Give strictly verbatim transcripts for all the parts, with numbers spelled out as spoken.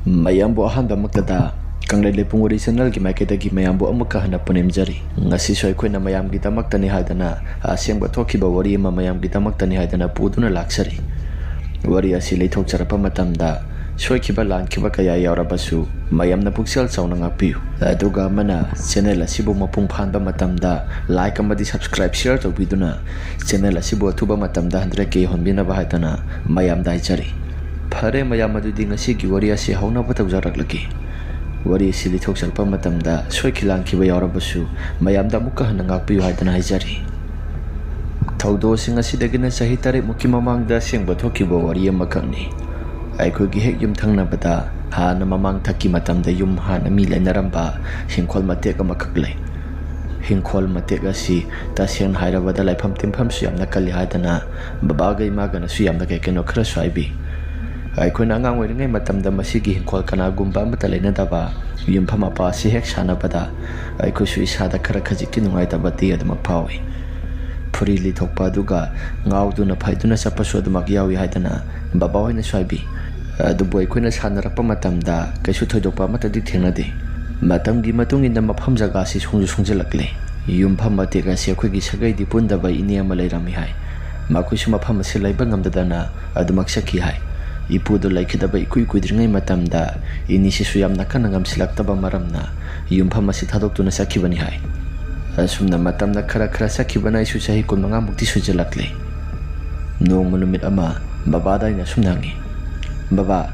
ꯃꯌꯥꯝꯕꯨ ꯑꯍꯥꯟꯕꯃꯛꯇꯗ ꯀꯪꯂꯩ ꯂꯩꯄꯨꯡ ꯋꯥꯔꯤ ꯆꯦꯅꯦꯜꯒꯤ ꯃꯥꯏꯀꯩꯗꯒꯤ ꯃꯌꯥꯝꯕꯨ ꯑꯃꯨꯛꯀ ꯍꯟꯅ ꯄꯨꯅꯤꯡꯖꯔꯤ꯫ ꯉꯁꯤꯁꯨ ꯑꯩꯈꯣꯏꯅ ꯃꯌꯥꯝꯒꯤꯗꯃꯛꯇꯅꯤ ꯍꯥꯏꯗꯅ, ꯑꯁꯦꯡꯕ ꯊꯣꯛꯈꯤꯕ ꯋꯥꯔꯤ ꯑꯃ ꯃꯌꯥꯝꯒꯤꯗꯃꯛꯇꯅꯤ ꯍꯥꯏꯗꯅ ꯄꯨꯗꯨꯅ ꯂꯥꯛꯆꯔꯤ꯫ ꯋꯥꯔꯤ ꯑꯁꯤ ꯂꯩꯊꯣꯛꯆꯔꯛꯄ ꯃꯇꯝꯗ ꯁꯣꯏꯈꯤꯕ ꯂꯥꯟꯈꯤꯕ ꯀꯌꯥ ꯌꯥꯎꯔꯕꯁꯨ ꯃꯌꯥꯝꯅ ꯄꯨꯛꯆꯦꯜ ꯆꯥꯎꯅ ꯉꯥꯛꯄꯤꯌꯨ꯫ ꯑꯗꯨꯒ ꯑꯃꯅ, ꯆꯦꯅꯦꯜ ꯑꯁꯤꯕꯨ ꯃꯄꯨꯡ ꯐꯥꯍꯟꯕ ꯃꯇꯝꯗ like ꯑꯃꯗꯤ subscribe, share ꯇꯧꯕꯤꯗꯨꯅ ꯆꯦꯅꯦꯜ ꯑꯁꯤꯕꯨ ꯑꯊꯨꯕ ꯃꯇꯝꯗ hundred K ꯌꯧꯍꯟꯕꯤꯅꯕ ꯍꯥꯏꯗꯅ ꯃꯌꯥꯝꯗ ꯍꯥꯏꯖꯔꯤ꯫ ꯐꯔꯦ ꯃꯌꯥꯝ, ꯑꯗꯨꯗꯤ ꯉꯁꯤꯒꯤ ꯋꯥꯔꯤ ꯑꯁꯤ ꯍꯧꯅꯕ ꯇꯧꯖꯔꯛꯂꯒꯦ꯫ ꯋꯥꯔꯤ ꯑꯁꯤ ꯂꯤꯊꯣꯛꯆꯔꯛꯄ ꯃꯇꯝꯗ ꯁꯣꯏꯈꯤ ꯂꯥꯟꯈꯤꯕ ꯌꯥꯎꯔꯕꯁꯨ ꯃꯌꯥꯝꯗ ꯑꯃꯨꯛꯀ ꯍꯟꯅ ꯉꯥꯛꯄꯤꯌꯨ ꯍꯥꯏꯗꯅ ꯍꯥꯏꯖꯔꯤ꯫ ꯊꯧꯗꯣꯛꯁꯤꯡ ꯑꯁꯤꯗꯒꯤꯅ ꯆꯍꯤ ꯇꯔꯦꯠꯃꯨꯛꯀꯤ ꯃꯃꯥꯡꯗ ꯑꯁꯦꯡꯕ ꯊꯣꯛꯈꯤꯕ ꯋꯥꯔꯤ ꯑꯃꯈꯛꯅꯤ꯫ ꯑꯩꯈꯣꯏꯒꯤ ꯍꯦꯛ ꯌꯨꯝꯊꯪꯅꯕꯗ ꯍꯥꯟꯅ ꯃꯃꯥꯡꯊꯛꯀꯤ ꯃꯇꯝꯗ ꯌꯨꯝ ꯍꯥꯟꯅ ꯃꯤ ꯂꯩꯅꯔꯝꯕ ꯍꯤꯡꯈꯣꯜ ꯃꯇꯦꯛ ꯑꯃꯈꯛ ꯂꯩ꯫ ꯍꯤꯡꯈꯣꯜ ꯃꯇꯦꯛ ꯑꯁꯤ ꯇꯁꯦꯡꯅ ꯍꯥꯏꯔꯕꯗ ꯂꯥꯏꯐꯝ ꯇꯤꯟꯐꯝꯁꯨ ꯌꯥꯝꯅ ꯀꯜꯂꯤ ꯍꯥꯏꯗꯅ ꯕꯕꯥꯒ ꯏꯃꯥꯒꯅꯁꯨ ꯌꯥꯝꯅ ꯀꯩ ꯀꯩꯅꯣ ꯈꯔꯁꯨ ꯍꯥꯏꯕꯤ꯫ ꯑꯩꯈꯣꯏꯅ ꯑꯉꯥꯡ ꯑꯣꯏꯔꯤꯉꯩ ꯃꯇꯝꯗ ꯃꯁꯤꯒꯤ ꯍꯤꯡꯈꯣꯜ ꯀꯅꯥꯒꯨꯝꯕ ꯑꯃꯠꯇ ꯂꯩꯅꯗꯕ ꯌꯨꯝꯐꯝ ꯃꯄꯥ ꯑꯁꯤ ꯍꯦꯛ ꯁꯥꯟꯅꯕꯗ ꯑꯩꯈꯣꯏꯁꯨ ꯏꯁꯥꯗ ꯈꯔ ꯈꯖꯤꯛꯀꯤ ꯅꯨꯡꯉꯥꯏꯇꯕꯗꯤ ꯑꯗꯨꯃꯛ ꯐꯥꯎꯏ꯫ ꯐꯨꯔꯤ ꯂꯤꯊꯣꯛꯄ ꯑꯗꯨꯒ ꯉꯥꯎꯗꯨꯅ ꯐꯥꯏꯗꯨꯅ ꯆꯠꯄꯁꯨ ꯑꯗꯨꯃꯛ ꯌꯥꯎꯏ ꯍꯥꯏꯗꯅ ꯕꯕꯥ ꯍꯣꯏꯅꯁꯨ ꯍꯥꯏꯕꯤ꯫ ꯑꯗꯨꯕꯨ ꯑꯩꯈꯣꯏꯅ ꯁꯥꯟꯅꯔꯛꯄ ꯃꯇꯝꯗ ꯀꯩꯁꯨ ꯊꯣꯏꯗꯣꯛꯄ ꯑꯃꯠꯇꯗꯤ ꯊꯦꯡꯅꯗꯦ꯫ ꯃꯇꯝꯒꯤ ꯃꯇꯨꯡ ꯏꯟꯅ ꯃꯐꯝ ꯖꯒꯥꯁꯤ ꯁꯣꯡꯁꯨ ꯁꯣꯡꯖꯤꯜꯂꯛꯂꯦ꯫ ꯌꯨꯝꯐꯝ ꯃꯇꯦꯛ ꯑꯁꯤ ꯑꯩꯈꯣꯏꯒꯤ ꯁꯥꯒꯩꯗꯤ ꯄꯨꯟꯗꯕ ꯏꯅꯦ ꯑꯃ ꯂꯩꯔꯝꯃꯤ ꯍꯥꯏ꯫ ꯃꯈꯣꯏꯁꯨ ꯃꯐꯝ ꯑꯁꯤ ꯂꯩꯕ ꯉꯝꯗꯗꯅ ꯑꯗꯨꯃꯛ ꯆꯠꯈꯤ ꯍꯥꯏ꯫ ꯏꯄꯨꯗꯨ ꯂꯩꯈꯤꯗꯕ ꯏꯀꯨꯏ ꯀꯨꯏꯗ꯭ꯔꯤꯉꯩ ꯃꯇꯝꯗ ꯏꯅꯤꯁꯤꯁꯨ ꯌꯥꯝꯅ ꯀꯟꯅ ꯉꯝꯁꯤꯜꯂꯛꯇꯕ ꯃꯔꯝꯅ ꯌꯨꯝꯐꯝ ꯑꯁꯤ ꯊꯥꯗꯣꯛꯇꯨꯅ ꯆꯠꯈꯤꯕꯅꯤ ꯍꯥꯏ꯫ ꯑꯁꯨꯝꯅ ꯃꯇꯝꯅ ꯈꯔ ꯈꯔ ꯆꯠꯈꯤꯕꯅ ꯑꯩꯁꯨ ꯆꯍꯤ ꯀꯨꯟꯃꯉꯥ ꯃꯨꯛꯇꯤ ꯁꯨꯖꯤꯜꯂꯛꯂꯦ꯫ ꯅꯣꯡꯃ ꯅꯨꯃꯤꯠ ꯑꯃ ꯕꯕꯥꯗ ꯑꯩꯅ ꯑꯁꯨꯝꯅ ꯍꯪꯉꯤ, "ꯕꯕꯥ,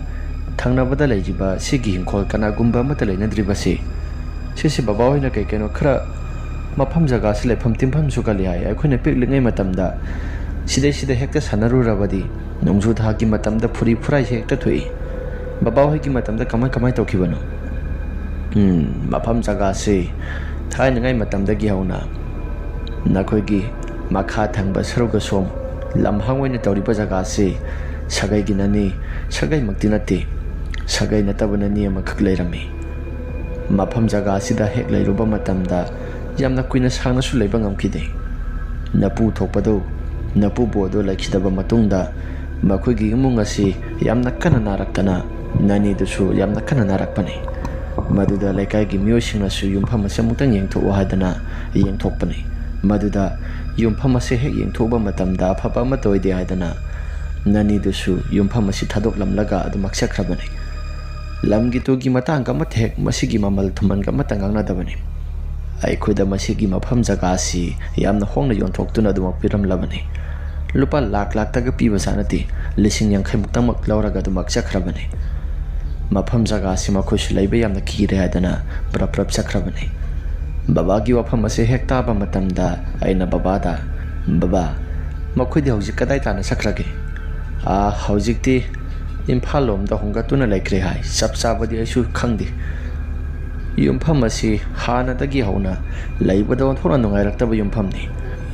ꯊꯪꯅꯕꯗ ꯂꯩꯔꯤꯕ ꯁꯤꯒꯤ ꯍꯤꯡꯈꯣꯜ ꯀꯅꯥꯒꯨꯝꯕ ꯑꯃꯠꯇ ꯂꯩꯅꯗ꯭ꯔꯤꯕꯁꯤ, ꯁꯤꯁꯤ ꯕꯕꯥ ꯍꯣꯏꯅ ꯀꯩ ꯀꯩꯅꯣ ꯈꯔ ꯃꯐꯝ ꯖꯒꯥꯁꯤ ꯂꯩꯐꯝ ꯇꯤꯟꯐꯝꯁꯨ ꯀꯜꯂꯤ ꯍꯥꯏ꯫ ꯑꯩꯈꯣꯏꯅ ꯄꯤꯛꯂꯤꯉꯩ ꯃꯇꯝꯗ ꯁꯤꯗꯩꯁꯤꯗ ꯍꯦꯛꯇ ꯁꯥꯟꯅꯔꯨꯔꯕꯗꯤ ꯅꯣꯡꯖꯨ ꯊꯥꯒꯤ ꯃꯇꯝꯗ ꯐꯨꯔꯤ ꯐꯨꯔꯥꯏꯁꯦ ꯍꯦꯛꯇ ꯊꯣꯛꯏ꯫ ꯕꯕꯥ ꯍꯣꯏꯒꯤ ꯃꯇꯝꯗ ꯀꯃꯥꯏ ꯀꯃꯥꯏ ꯇꯧꯈꯤꯕꯅꯣ?" ꯎꯝ, ꯃꯐꯝ ꯖꯒꯥꯁꯤ ꯊꯥꯏꯅꯉꯩ ꯃꯇꯝꯗꯒꯤ ꯍꯧꯅ ꯅꯈꯣꯏꯒꯤ ꯃꯈꯥ ꯊꯪꯕ ꯁꯔꯨꯛ ꯑꯁꯣꯝ ꯂꯝꯍꯥꯡ ꯑꯣꯏꯅ ꯇꯧꯔꯤꯕ ꯖꯒꯥꯁꯤ ꯁꯥꯒꯩꯒꯤ ꯅꯅꯤ, ꯁꯥꯒꯩꯃꯛꯇꯤ ꯅꯠꯇꯦ, ꯁꯥꯒꯩ ꯅꯠꯇꯕ ꯅꯅꯤ ꯑꯃꯈꯛ ꯂꯩꯔꯝꯃꯤ꯫ ꯃꯐꯝ ꯖꯒꯥ ꯑꯁꯤꯗ ꯍꯦꯛ ꯂꯩꯔꯨꯕ ꯃꯇꯝꯗ ꯌꯥꯝꯅ ꯀꯨꯏꯅ ꯁꯥꯡꯅꯁꯨ ꯂꯩꯕ ꯉꯝꯈꯤꯗꯦ꯫ ꯅꯄꯨ ꯊꯣꯛꯄꯗꯨ, ꯅꯄꯨꯕꯣ ꯑꯗꯨ ꯂꯩꯈꯤꯗꯕ ꯃꯇꯨꯡꯗ ꯃꯈꯣꯏꯒꯤ ꯏꯃꯨꯡ ꯑꯁꯤ ꯌꯥꯝꯅ ꯀꯟꯅ ꯅꯥꯔꯛꯇꯅ ꯅꯅꯤꯗꯨꯁꯨ ꯌꯥꯝꯅ ꯀꯟꯅ ꯅꯥꯔꯛꯄꯅꯤ꯫ ꯃꯗꯨꯗ ꯂꯩꯀꯥꯏꯒꯤ ꯃꯤꯑꯣꯏꯁꯤꯡꯅꯁꯨ ꯌꯨꯝꯐꯝ ꯑꯁꯤ ꯑꯃꯨꯛꯇꯪ ꯌꯦꯡꯊꯣꯛꯎ ꯍꯥꯏꯗꯅ ꯌꯦꯡꯊꯣꯛꯄꯅꯤ꯫ ꯃꯗꯨꯗ ꯌꯨꯝꯐꯝ ꯑꯁꯤ ꯍꯦꯛ ꯌꯦꯡꯊꯣꯛꯎꯕ ꯃꯇꯝꯗ ꯑꯐꯕ ꯑꯃꯠꯇ ꯑꯣꯏꯗꯦ ꯍꯥꯏꯗꯅ ꯅꯅꯤꯗꯨꯁꯨ ꯌꯨꯝꯐꯝ ꯑꯁꯤ ꯊꯥꯗꯣꯛꯂꯝꯂꯒ ꯑꯗꯨꯃꯛ ꯆꯠꯈ꯭ꯔꯕꯅꯤ꯫ ꯂꯝꯒꯤ ꯇꯨꯒꯤ ꯃꯇꯥꯡꯒ ꯑꯃꯠꯇ ꯍꯦꯛ ꯃꯁꯤꯒꯤ ꯃꯃꯜ ꯊꯨꯝꯃꯟꯒ ꯑꯃꯠꯇ ꯉꯥꯡꯅꯗꯕꯅꯤ꯫ ꯑꯩꯈꯣꯏꯗ ꯃꯁꯤꯒꯤ ꯃꯐꯝ ꯖꯒꯥ ꯑꯁꯤ ꯌꯥꯝꯅ ꯍꯣꯡꯅ ꯌꯣꯟꯊꯣꯛꯇꯨꯅ ꯑꯗꯨꯃꯛ ꯄꯤꯔꯝꯂꯕꯅꯤ꯫ ꯂꯨꯄꯥ ꯂꯥꯛ ꯂꯥꯛꯇꯒ ꯄꯤꯕ ꯖꯥꯠ ꯅꯠꯇꯦ, ꯂꯤꯁꯤꯡ ꯌꯥꯡꯈꯩꯃꯨꯛꯇꯃꯛ ꯂꯧꯔꯒ ꯑꯗꯨꯃꯛ ꯆꯠꯈ꯭ꯔꯕꯅꯤ꯫ ꯃꯐꯝ ꯖꯒꯥ ꯑꯁꯤ ꯃꯈꯣꯏꯁꯨ ꯂꯩꯕ ꯌꯥꯝꯅ ꯀꯤꯔꯦ ꯍꯥꯏꯗꯅ ꯄ꯭ꯔꯞ ꯄ꯭ꯔꯞ ꯆꯠꯈ꯭ꯔꯕꯅꯤ꯫ ꯕꯕꯥꯒꯤ ꯋꯥꯐꯝ ꯑꯁꯤ ꯍꯦꯛ ꯇꯥꯕ ꯃꯇꯝꯗ ꯑꯩꯅ ꯕꯕꯥꯗ, "ꯕꯕꯥ, ꯃꯈꯣꯏꯗꯤ ꯍꯧꯖꯤꯛ ꯀꯗꯥꯏ ꯇꯥꯟꯅ ꯆꯠꯈ꯭ꯔꯒꯦ?" "ꯑꯥ, ꯍꯧꯖꯤꯛꯇꯤ ꯏꯝꯐꯥꯜ ꯂꯣꯝꯗ ꯍꯣꯡꯒꯠꯇꯨꯅ ꯂꯩꯈ꯭ꯔꯦ ꯍꯥꯏ, ꯆꯞ ꯆꯥꯕꯗꯤ ꯑꯩꯁꯨ ꯈꯪꯗꯦ꯫ ꯌꯨꯝꯐꯝ ꯑꯁꯤ ꯍꯥꯟꯅꯗꯒꯤ ꯍꯧꯅ ꯂꯩꯕꯗ ꯑꯣꯟꯊꯣꯛꯅ ꯅꯨꯡꯉꯥꯏꯔꯛꯇꯕ ꯌꯨꯝꯐꯝꯅꯤ꯫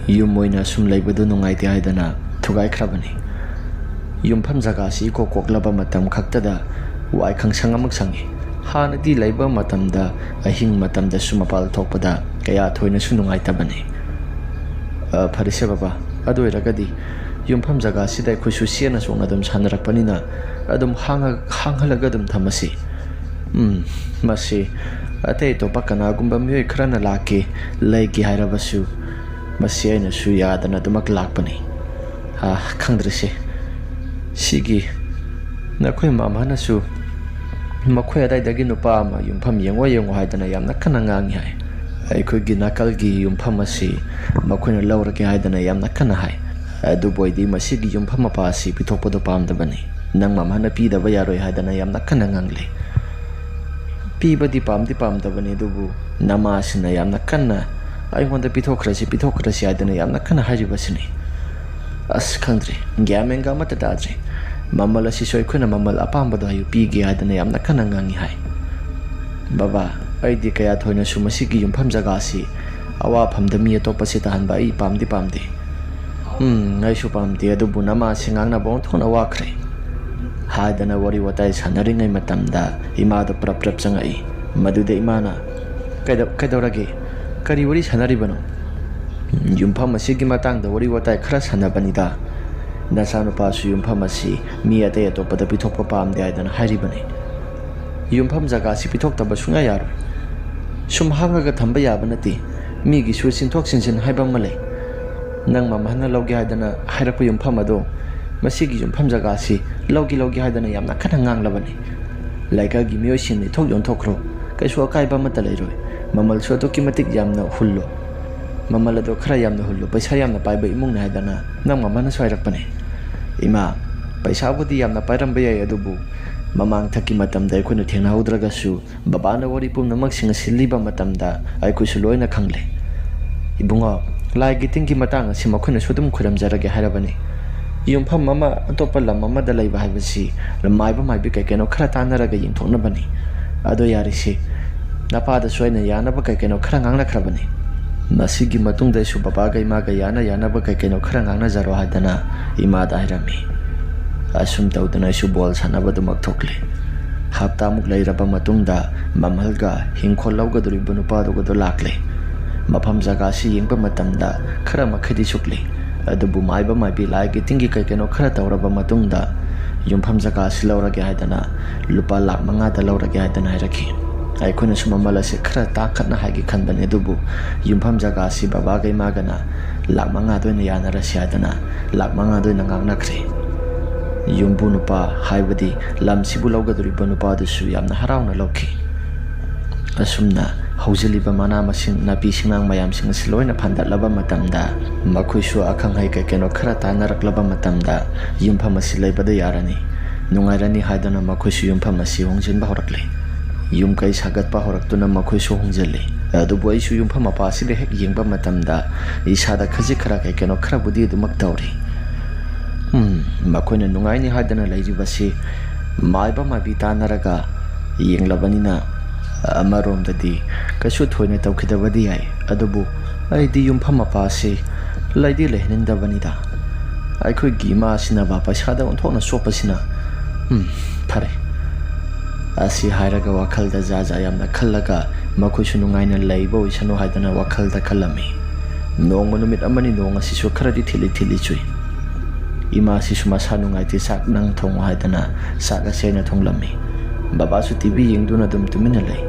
ꯌꯨꯝ ꯑꯣꯏꯅ ꯁꯨꯝ ꯂꯩꯕꯗꯨ ꯅꯨꯡꯉꯥꯏꯇꯦ ꯍꯥꯏꯗꯅ ꯊꯨꯒꯥꯏꯈ꯭ꯔꯕꯅꯤ꯫ ꯌꯨꯝꯐꯝ ꯖꯒꯥꯁꯤ ꯏꯀꯣꯛ ꯀꯣꯛꯂꯕ ꯃꯇꯝ ꯈꯛꯇꯗ ꯋꯥꯏ ꯈꯪꯁꯪ ꯑꯃꯨꯛ ꯁꯪꯉꯤ꯫ ꯍꯥꯟꯅꯗꯤ ꯂꯩꯕ ꯃꯇꯝꯗ ꯑꯍꯤꯡ ꯃꯇꯝꯗꯁꯨ ꯃꯄꯥꯜ ꯊꯣꯛꯄꯗ ꯀꯌꯥ ꯊꯣꯏꯅꯁꯨ ꯅꯨꯡꯉꯥꯏꯇꯕꯅꯤ꯫" "ꯑ, ꯐꯔꯦꯁꯦ ꯕꯕꯥ, ꯑꯗꯨ ꯑꯣꯏꯔꯒꯗꯤ ꯌꯨꯝꯐꯝ ꯖꯒꯥꯁꯤꯗ ꯑꯩꯈꯣꯏꯁꯨ ꯆꯦꯟꯅ ꯆꯣꯡꯅ ꯑꯗꯨꯝ ꯁꯥꯟꯅꯔꯛꯄꯅꯤꯅ ꯑꯗꯨꯝ ꯍꯥꯡꯉ-, ꯍꯥꯡꯍꯜꯂꯒ ꯑꯗꯨꯝ ꯊꯝꯃꯁꯤ꯫ ꯎꯝ, ꯃꯁꯤ ꯑꯇꯩ ꯑꯇꯣꯞꯄ ꯀꯅꯥꯒꯨꯝꯕ ꯃꯤꯑꯣꯏ ꯈꯔꯅ ꯂꯥꯛꯀꯦ, ꯂꯩꯒꯦ ꯍꯥꯏꯔꯕꯁꯨ ꯃꯁꯤ ꯑꯩꯅꯁꯨ ꯌꯥꯗꯅ ꯑꯗꯨꯃꯛ ꯂꯥꯛꯄꯅꯤ꯫ ꯑꯥ, ꯈꯪꯗ꯭ꯔꯤꯁꯦ꯫ ꯁꯤꯒꯤ ꯅꯈꯣꯏ ꯃꯃꯥꯅꯁꯨ ꯃꯈꯣꯏ ꯑꯗꯥꯏꯗꯒꯤ ꯅꯨꯄꯥ ꯑꯃ ꯌꯨꯝꯐꯝ ꯌꯦꯡꯉꯣ ꯌꯦꯡꯉꯣ ꯍꯥꯏꯗꯅ ꯌꯥꯝꯅ ꯀꯟꯅ ꯉꯥꯡꯉꯤ ꯍꯥꯏ꯫ ꯑꯩꯈꯣꯏꯒꯤ ꯅꯥꯀꯜꯒꯤ ꯌꯨꯝꯐꯝ ꯑꯁꯤ ꯃꯈꯣꯏꯅ ꯂꯧꯔꯒꯦ ꯍꯥꯏꯗꯅ ꯌꯥꯝꯅ ꯀꯟꯅ ꯍꯥꯏ꯫ ꯑꯗꯨꯕꯨ ꯑꯩꯗꯤ ꯃꯁꯤꯒꯤ ꯌꯨꯝꯐꯝ ꯃꯄꯥ ꯑꯁꯤ ꯄꯤꯊꯣꯛꯄꯗꯣ ꯄꯥꯝꯗꯕꯅꯤ꯫ ꯅꯪ ꯃꯃꯥꯅ ꯄꯤꯗꯕ ꯌꯥꯔꯣꯏ ꯍꯥꯏꯗꯅ ꯌꯥꯝꯅ ꯀꯟꯅ ꯉꯥꯡꯂꯤ꯫ ꯄꯤꯕꯗꯤ ꯄꯥꯝꯗꯤ ꯄꯥꯝꯗꯕꯅꯤ, ꯑꯗꯨꯕꯨ ꯅꯃꯥꯁꯤꯅ ꯌꯥꯝꯅ ꯀꯟꯅ ꯑꯩꯉꯣꯟꯗ ꯄꯤꯊꯣꯛꯈ꯭ꯔꯁꯤ, ꯄꯤꯊꯣꯛꯈ꯭ꯔꯁꯤ ꯍꯥꯏꯗꯅ ꯌꯥꯝꯅ ꯀꯟꯅ ꯍꯥꯏꯔꯤꯕꯁꯤꯅꯤ꯫ ꯑꯁ, ꯈꯪꯗ꯭ꯔꯦ, ꯒ꯭ꯌꯥꯟ ꯃꯦꯟꯒ ꯑꯃꯠꯇ ꯇꯥꯗ꯭ꯔꯦ꯫ ꯃꯃꯜ ꯑꯁꯤꯁꯨ ꯑꯩꯈꯣꯏꯅ ꯃꯃꯜ ꯑꯄꯥꯝꯕꯗꯣ ꯍꯥꯏꯌꯨ ꯄꯤꯒꯦ ꯍꯥꯏꯗꯅ ꯌꯥꯝꯅ ꯀꯟꯅ ꯉꯥꯡꯉꯤ ꯍꯥꯏ꯫ ꯕꯕꯥ, ꯑꯩꯗꯤ ꯀꯌꯥ ꯊꯣꯏꯅꯁꯨ ꯃꯁꯤꯒꯤ ꯌꯨꯝꯐꯝ ꯖꯒꯥ ꯑꯁꯤ ꯑꯋꯥꯐꯝꯗ ꯃꯤ ꯑꯇꯣꯞꯄꯁꯤ ꯇꯥꯍꯟꯕ ꯑꯩ ꯄꯥꯝꯗꯤ ꯄꯥꯝꯗꯦ꯫ "ꯎꯝ, ꯑꯩꯁꯨ ꯄꯥꯝꯗꯦ, ꯑꯗꯨꯕꯨ ꯅꯃꯥꯁꯤ ꯉꯥꯡꯅꯕ ꯑꯣꯟꯊꯣꯛꯅ ꯋꯥꯈ꯭ꯔꯦ" ꯍꯥꯏꯗꯅ ꯋꯥꯔꯤ ꯋꯥꯇꯥꯏ ꯁꯥꯟꯅꯔꯤꯉꯩ ꯃꯇꯝꯗ ꯏꯃꯥꯗꯣ ꯄ꯭ꯔꯞ ꯄ꯭ꯔꯞ ꯆꯪꯉꯛꯏ꯫ ꯃꯗꯨꯗ ꯏꯃꯥꯅ, "ꯀꯩꯗꯧ-, ꯀꯩꯗꯧꯔꯒꯦ? ꯀꯔꯤ ꯋꯥꯔꯤ ꯁꯥꯟꯅꯔꯤꯕꯅꯣ?" "ꯌꯨꯝꯐꯝ ꯑꯁꯤꯒꯤ ꯃꯇꯥꯡꯗ ꯋꯥꯔꯤ ꯋꯥꯇꯥꯏ ꯈꯔ ꯁꯥꯟꯅꯕꯅꯤꯗ꯫ ꯅꯆꯥꯅꯨꯄꯥꯁꯨ ꯌꯨꯝꯐꯝ ꯑꯁꯤ ꯃꯤ ꯑꯇꯩ ꯑꯇꯣꯞꯄꯗ ꯄꯤꯊꯣꯛꯄ ꯄꯥꯝꯗꯦ ꯍꯥꯏꯗꯅ ꯍꯥꯏꯔꯤꯕꯅꯤ꯫ ꯌꯨꯝꯐꯝ ꯖꯒꯥꯁꯤ ꯄꯤꯊꯣꯛꯇꯕ ꯁꯨꯡꯌꯥ ꯌꯥꯔꯣꯏ꯫ ꯁꯨꯝ ꯍꯥꯡꯉꯒ ꯊꯝꯕ ꯌꯥꯕ ꯅꯠꯇꯦ꯫ ꯃꯤꯒꯤꯁꯨ ꯆꯤꯟꯊꯣꯛ ꯆꯤꯟꯁꯤꯟ ꯍꯥꯏꯕ ꯑꯃ ꯂꯩ꯫ ꯅꯪ ꯃꯃꯥꯅ ꯂꯧꯒꯦ ꯍꯥꯏꯗꯅ ꯍꯥꯏꯔꯛꯄ ꯌꯨꯝꯐꯝ ꯑꯗꯣ, ꯃꯁꯤꯒꯤ ꯌꯨꯝꯐꯝ ꯖꯒꯥꯁꯤ ꯂꯧꯒꯦ ꯂꯧꯒꯦ ꯍꯥꯏꯗꯅ ꯌꯥꯝꯅ ꯀꯟꯅ ꯉꯥꯡꯂꯕꯅꯤ꯫ ꯂꯩꯀꯥꯏꯒꯤ ꯃꯤꯑꯣꯏꯁꯤꯡꯅ ꯏꯊꯣꯛ ꯌꯣꯟꯊꯣꯛꯈ꯭ꯔꯣ, ꯀꯩꯁꯨ ꯑꯀꯥꯏꯕ ꯑꯃꯠꯇ ꯂꯩꯔꯣꯏ꯫ ꯃꯃꯜꯁꯨ ꯑꯗꯨꯛꯀꯤ ꯃꯇꯤꯛ ꯌꯥꯝꯅ ꯍꯨꯜꯂꯣ꯫ ꯃꯃꯜ ꯑꯗꯣ ꯈꯔ ꯌꯥꯝꯅ ꯍꯨꯜꯂꯣ, ꯄꯩꯁꯥ ꯌꯥꯝꯅ ꯄꯥꯏꯕ ꯏꯃꯨꯡꯅꯤ ꯍꯥꯏꯗꯅ ꯅꯪ ꯃꯃꯥꯅꯁꯨ ꯍꯥꯏꯔꯛꯄꯅꯦ꯫ ꯏꯃꯥ, ꯄꯩꯁꯥꯕꯨꯗꯤ ꯌꯥꯝꯅ ꯄꯥꯏꯔꯝꯕ ꯌꯥꯏ, ꯑꯗꯨꯕꯨ ꯃꯃꯥꯡꯊꯛꯀꯤ ꯃꯇꯝꯗ ꯑꯩꯈꯣꯏꯅ ꯊꯦꯡꯅꯍꯧꯗ꯭ꯔꯒꯁꯨ ꯕꯕꯥꯅ ꯋꯥꯔꯤ ꯄꯨꯝꯅꯃꯛꯁꯤꯡ ꯁꯤꯜꯂꯤꯕ ꯃꯇꯝꯗ ꯑꯩꯈꯣꯏꯁꯨ ꯂꯣꯏꯅ ꯈꯪꯂꯦ꯫ ꯏꯕꯨꯡꯉꯣ, ꯂꯥꯏꯒꯤ ꯇꯤꯟꯒꯤ ꯃꯇꯥꯡ ꯑꯁꯤ ꯃꯈꯣꯏꯅꯁꯨ ꯑꯗꯨꯝ ꯈꯨꯔꯝꯖꯔꯒꯦ ꯍꯥꯏꯔꯕꯅꯤ꯫ ꯌꯨꯝꯐꯝ ꯑꯃ ꯑꯇꯣꯞꯄ ꯂꯝ ꯑꯃꯗ ꯂꯩꯕ ꯍꯥꯏꯕꯁꯤ ꯃꯥꯏꯕ ꯃꯥꯏꯕꯤ ꯀꯩ ꯀꯩꯅꯣ ꯈꯔ ꯇꯥꯟꯅꯔꯒ ꯌꯦꯡꯊꯣꯛꯅꯕꯅꯤ꯫ ꯑꯗꯣ ꯌꯥꯔꯤꯁꯤ, ꯅꯄꯥꯗꯁꯨ ꯑꯩꯅ ꯌꯥꯅꯕ ꯀꯩ ꯀꯩꯅꯣ ꯈꯔ ꯉꯥꯡꯅꯈ꯭ꯔꯕꯅꯤ꯫ ꯃꯁꯤꯒꯤ ꯃꯇꯨꯡꯗ ꯑꯩꯁꯨ ꯕꯕꯥꯒ ꯏꯃꯥꯒ ꯌꯥꯅ ꯌꯥꯅꯕ ꯀꯩ ꯀꯩꯅꯣ ꯈꯔ ꯉꯥꯡꯅꯖꯔꯣ ꯍꯥꯏꯗꯅ ꯏꯃꯥꯗ ꯍꯥꯏꯔꯝꯃꯤ꯫ ꯑꯁꯨꯝ ꯇꯧꯗꯨꯅ ꯑꯩꯁꯨ ꯕꯣꯜ ꯁꯥꯟꯅꯕꯗꯨꯃꯛ ꯊꯣꯛꯂꯦ꯫ ꯍꯞꯇꯥꯃꯨꯛ ꯂꯩꯔꯕ ꯃꯇꯨꯡꯗ ꯃꯃꯜꯒ ꯍꯤꯡꯈꯣꯜ ꯂꯧꯒꯗꯧꯔꯤꯕ ꯅꯨꯄꯥꯗꯨꯒꯗꯣ ꯂꯥꯛꯂꯦ꯫ ꯃꯐꯝ ꯖꯒꯥꯁꯤ ꯌꯦꯡꯕ ꯃꯇꯝꯗ ꯈꯔ ꯃꯈꯩꯗꯤ ꯁꯨꯛꯂꯤ꯫ ꯑꯗꯨꯕꯨ ꯃꯥꯏꯕ ꯃꯥꯏꯕꯤ ꯂꯥꯏꯒꯤ ꯇꯤꯟꯒꯤ ꯀꯩ ꯀꯩꯅꯣ ꯈꯔ ꯇꯧꯔꯕ ꯃꯇꯨꯡꯗ ꯌꯨꯝꯐꯝ ꯖꯒꯥꯁꯤ ꯂꯧꯔꯒꯦ ꯍꯥꯏꯗꯅ ꯂꯨꯄꯥ ꯂꯥꯛ ꯃꯉꯥꯗ ꯂꯧꯔꯒꯦ ꯍꯥꯏꯗꯅ ꯍꯥꯏꯔꯛꯈꯤ꯫ ꯑꯩꯈꯣꯏꯅꯁꯨ ꯃꯃꯜ ꯑꯁꯤ ꯈꯔ ꯇꯥꯈꯠꯅ ꯍꯥꯏꯒꯦ ꯈꯟꯕꯅꯤ, ꯑꯗꯨꯕꯨ ꯌꯨꯝꯐꯝ ꯖꯒꯥꯁꯤ ꯕꯕꯥꯒ ꯏꯃꯥꯒꯅ ꯂꯥꯛ ꯃꯉꯥꯗ ꯑꯣꯏꯅ ꯌꯥꯅꯔꯁꯤ ꯍꯥꯏꯗꯅ ꯂꯥꯛ ꯃꯉꯥꯗ ꯑꯣꯏꯅ ꯉꯥꯡꯅꯈ꯭ꯔꯦ꯫ ꯌꯨꯝꯕꯨ ꯅꯨꯄꯥ, ꯍꯥꯏꯕꯗꯤ ꯂꯝꯁꯤꯕꯨ ꯂꯧꯒꯗꯧꯔꯤꯕ ꯅꯨꯄꯥꯗꯨꯁꯨ ꯌꯥꯝꯅ ꯍꯔꯥꯎꯅ ꯂꯧꯈꯤ꯫ ꯑꯁꯨꯝꯅ ꯍꯧꯖꯤꯜꯂꯤꯕ ꯃꯅꯥ ꯃꯁꯤꯡ, ꯅꯥꯄꯤ ꯁꯤꯡꯅꯥꯡ ꯃꯌꯥꯝꯁꯤꯡ ꯑꯁꯤ ꯂꯣꯏꯅ ꯐꯥꯟꯗꯠꯂꯕ ꯃꯇꯝꯗ, ꯃꯈꯣꯏꯁꯨ ꯑꯈꯪ ꯑꯍꯩ ꯀꯩ ꯀꯩꯅꯣ ꯈꯔ ꯇꯥꯟꯅꯔꯛꯂꯕ ꯃꯇꯝꯗ, ꯌꯨꯝꯐꯝ ꯑꯁꯤ ꯂꯩꯕꯗ ꯌꯥꯔꯅꯤ, ꯅꯨꯡꯉꯥꯏꯔꯅꯤ ꯍꯥꯏꯗꯨꯅ ꯃꯈꯣꯏꯁꯨ ꯌꯨꯝꯐꯝ ꯑꯁꯤ ꯍꯣꯡꯖꯤꯟꯕ ꯍꯧꯔꯛꯂꯦ꯫ ꯌꯨꯝ ꯀꯩ ꯁꯥꯒꯠꯄ ꯍꯧꯔꯛꯇꯨꯅ ꯃꯈꯣꯏꯁꯨ ꯍꯣꯡꯖꯤꯜꯂꯤ꯫ ꯑꯗꯨꯕꯨ ꯑꯩꯁꯨ ꯌꯨꯝꯐꯝ ꯃꯄꯥ ꯑꯁꯤꯗ ꯍꯦꯛ ꯌꯦꯡꯕ ꯃꯇꯝꯗ, ꯏꯁꯥꯗ ꯈꯖꯤꯛ ꯈꯔ ꯀꯩ ꯀꯩꯅꯣ ꯈꯔꯕꯨꯗꯤ ꯑꯗꯨꯃꯛ ꯇꯧꯔꯤ꯫ ꯎꯝ, ꯃꯈꯣꯏꯅ ꯅꯨꯡꯉꯥꯏꯅꯤ ꯍꯥꯏꯗꯅ ꯂꯩꯔꯤꯕꯁꯤ ꯃꯥꯏꯕ ꯃꯥꯏꯕꯤ ꯇꯥꯟꯅꯔꯒ ꯌꯦꯡꯂꯕꯅꯤꯅ, ꯑꯃꯔꯣꯝꯗꯗꯤ ꯀꯩꯁꯨ ꯊꯣꯏꯅ ꯇꯧꯈꯤꯗꯕꯗꯤ ꯌꯥꯏ, ꯑꯗꯨꯕꯨ ꯑꯩꯗꯤ ꯌꯨꯝꯐꯝ ꯃꯄꯥ ꯑꯁꯤ ꯂꯩꯗꯤ ꯂꯩꯍꯟꯅꯤꯡꯗꯕꯅꯤꯗ꯫ ꯑꯩꯈꯣꯏꯒꯤ ꯏꯃꯥ ꯑꯁꯤꯅꯕ ꯄꯩꯁꯥꯗ ꯑꯣꯟꯊꯣꯛꯅ ꯆꯣꯞꯄꯁꯤꯅ꯫ ꯎꯝ, ꯐꯔꯦ꯫ ꯑꯁꯤ ꯍꯥꯏꯔꯒ ꯋꯥꯈꯜꯗ ꯖꯥ ꯖꯥ ꯌꯥꯝꯅ ꯈꯜꯂꯒ ꯃꯈꯣꯏꯁꯨ ꯅꯨꯡꯉꯥꯏꯅ ꯂꯩꯕ ꯑꯣꯏꯁꯅꯨ ꯍꯥꯏꯗꯅ ꯋꯥꯈꯜꯗ ꯈꯜꯂꯝꯃꯤ꯫ ꯅꯣꯡꯃ ꯅꯨꯃꯤꯠ ꯑꯃꯅꯤ ꯅꯣꯡ ꯑꯁꯤꯁꯨ ꯈꯔꯗꯤ ꯊꯤꯠꯂꯤ ꯊꯤꯠꯂꯤ ꯆꯨꯏ꯫ ꯏꯃꯥꯁꯤꯁꯨ ꯃꯁꯥ ꯅꯨꯡꯉꯥꯏꯇꯦ, ꯆꯥꯛ ꯅꯪ ꯊꯣꯡꯉꯨ ꯍꯥꯏꯗꯅ ꯆꯥꯛ ꯑꯁꯤ ꯑꯩꯅ ꯊꯣꯡꯂꯝꯃꯤ꯫ ꯕꯕꯥꯁꯨ ꯇꯤ ꯚꯤ ꯌꯦꯡꯗꯨꯅ ꯑꯗꯨꯝ ꯇꯨꯃꯤꯟꯅ ꯂꯩ꯫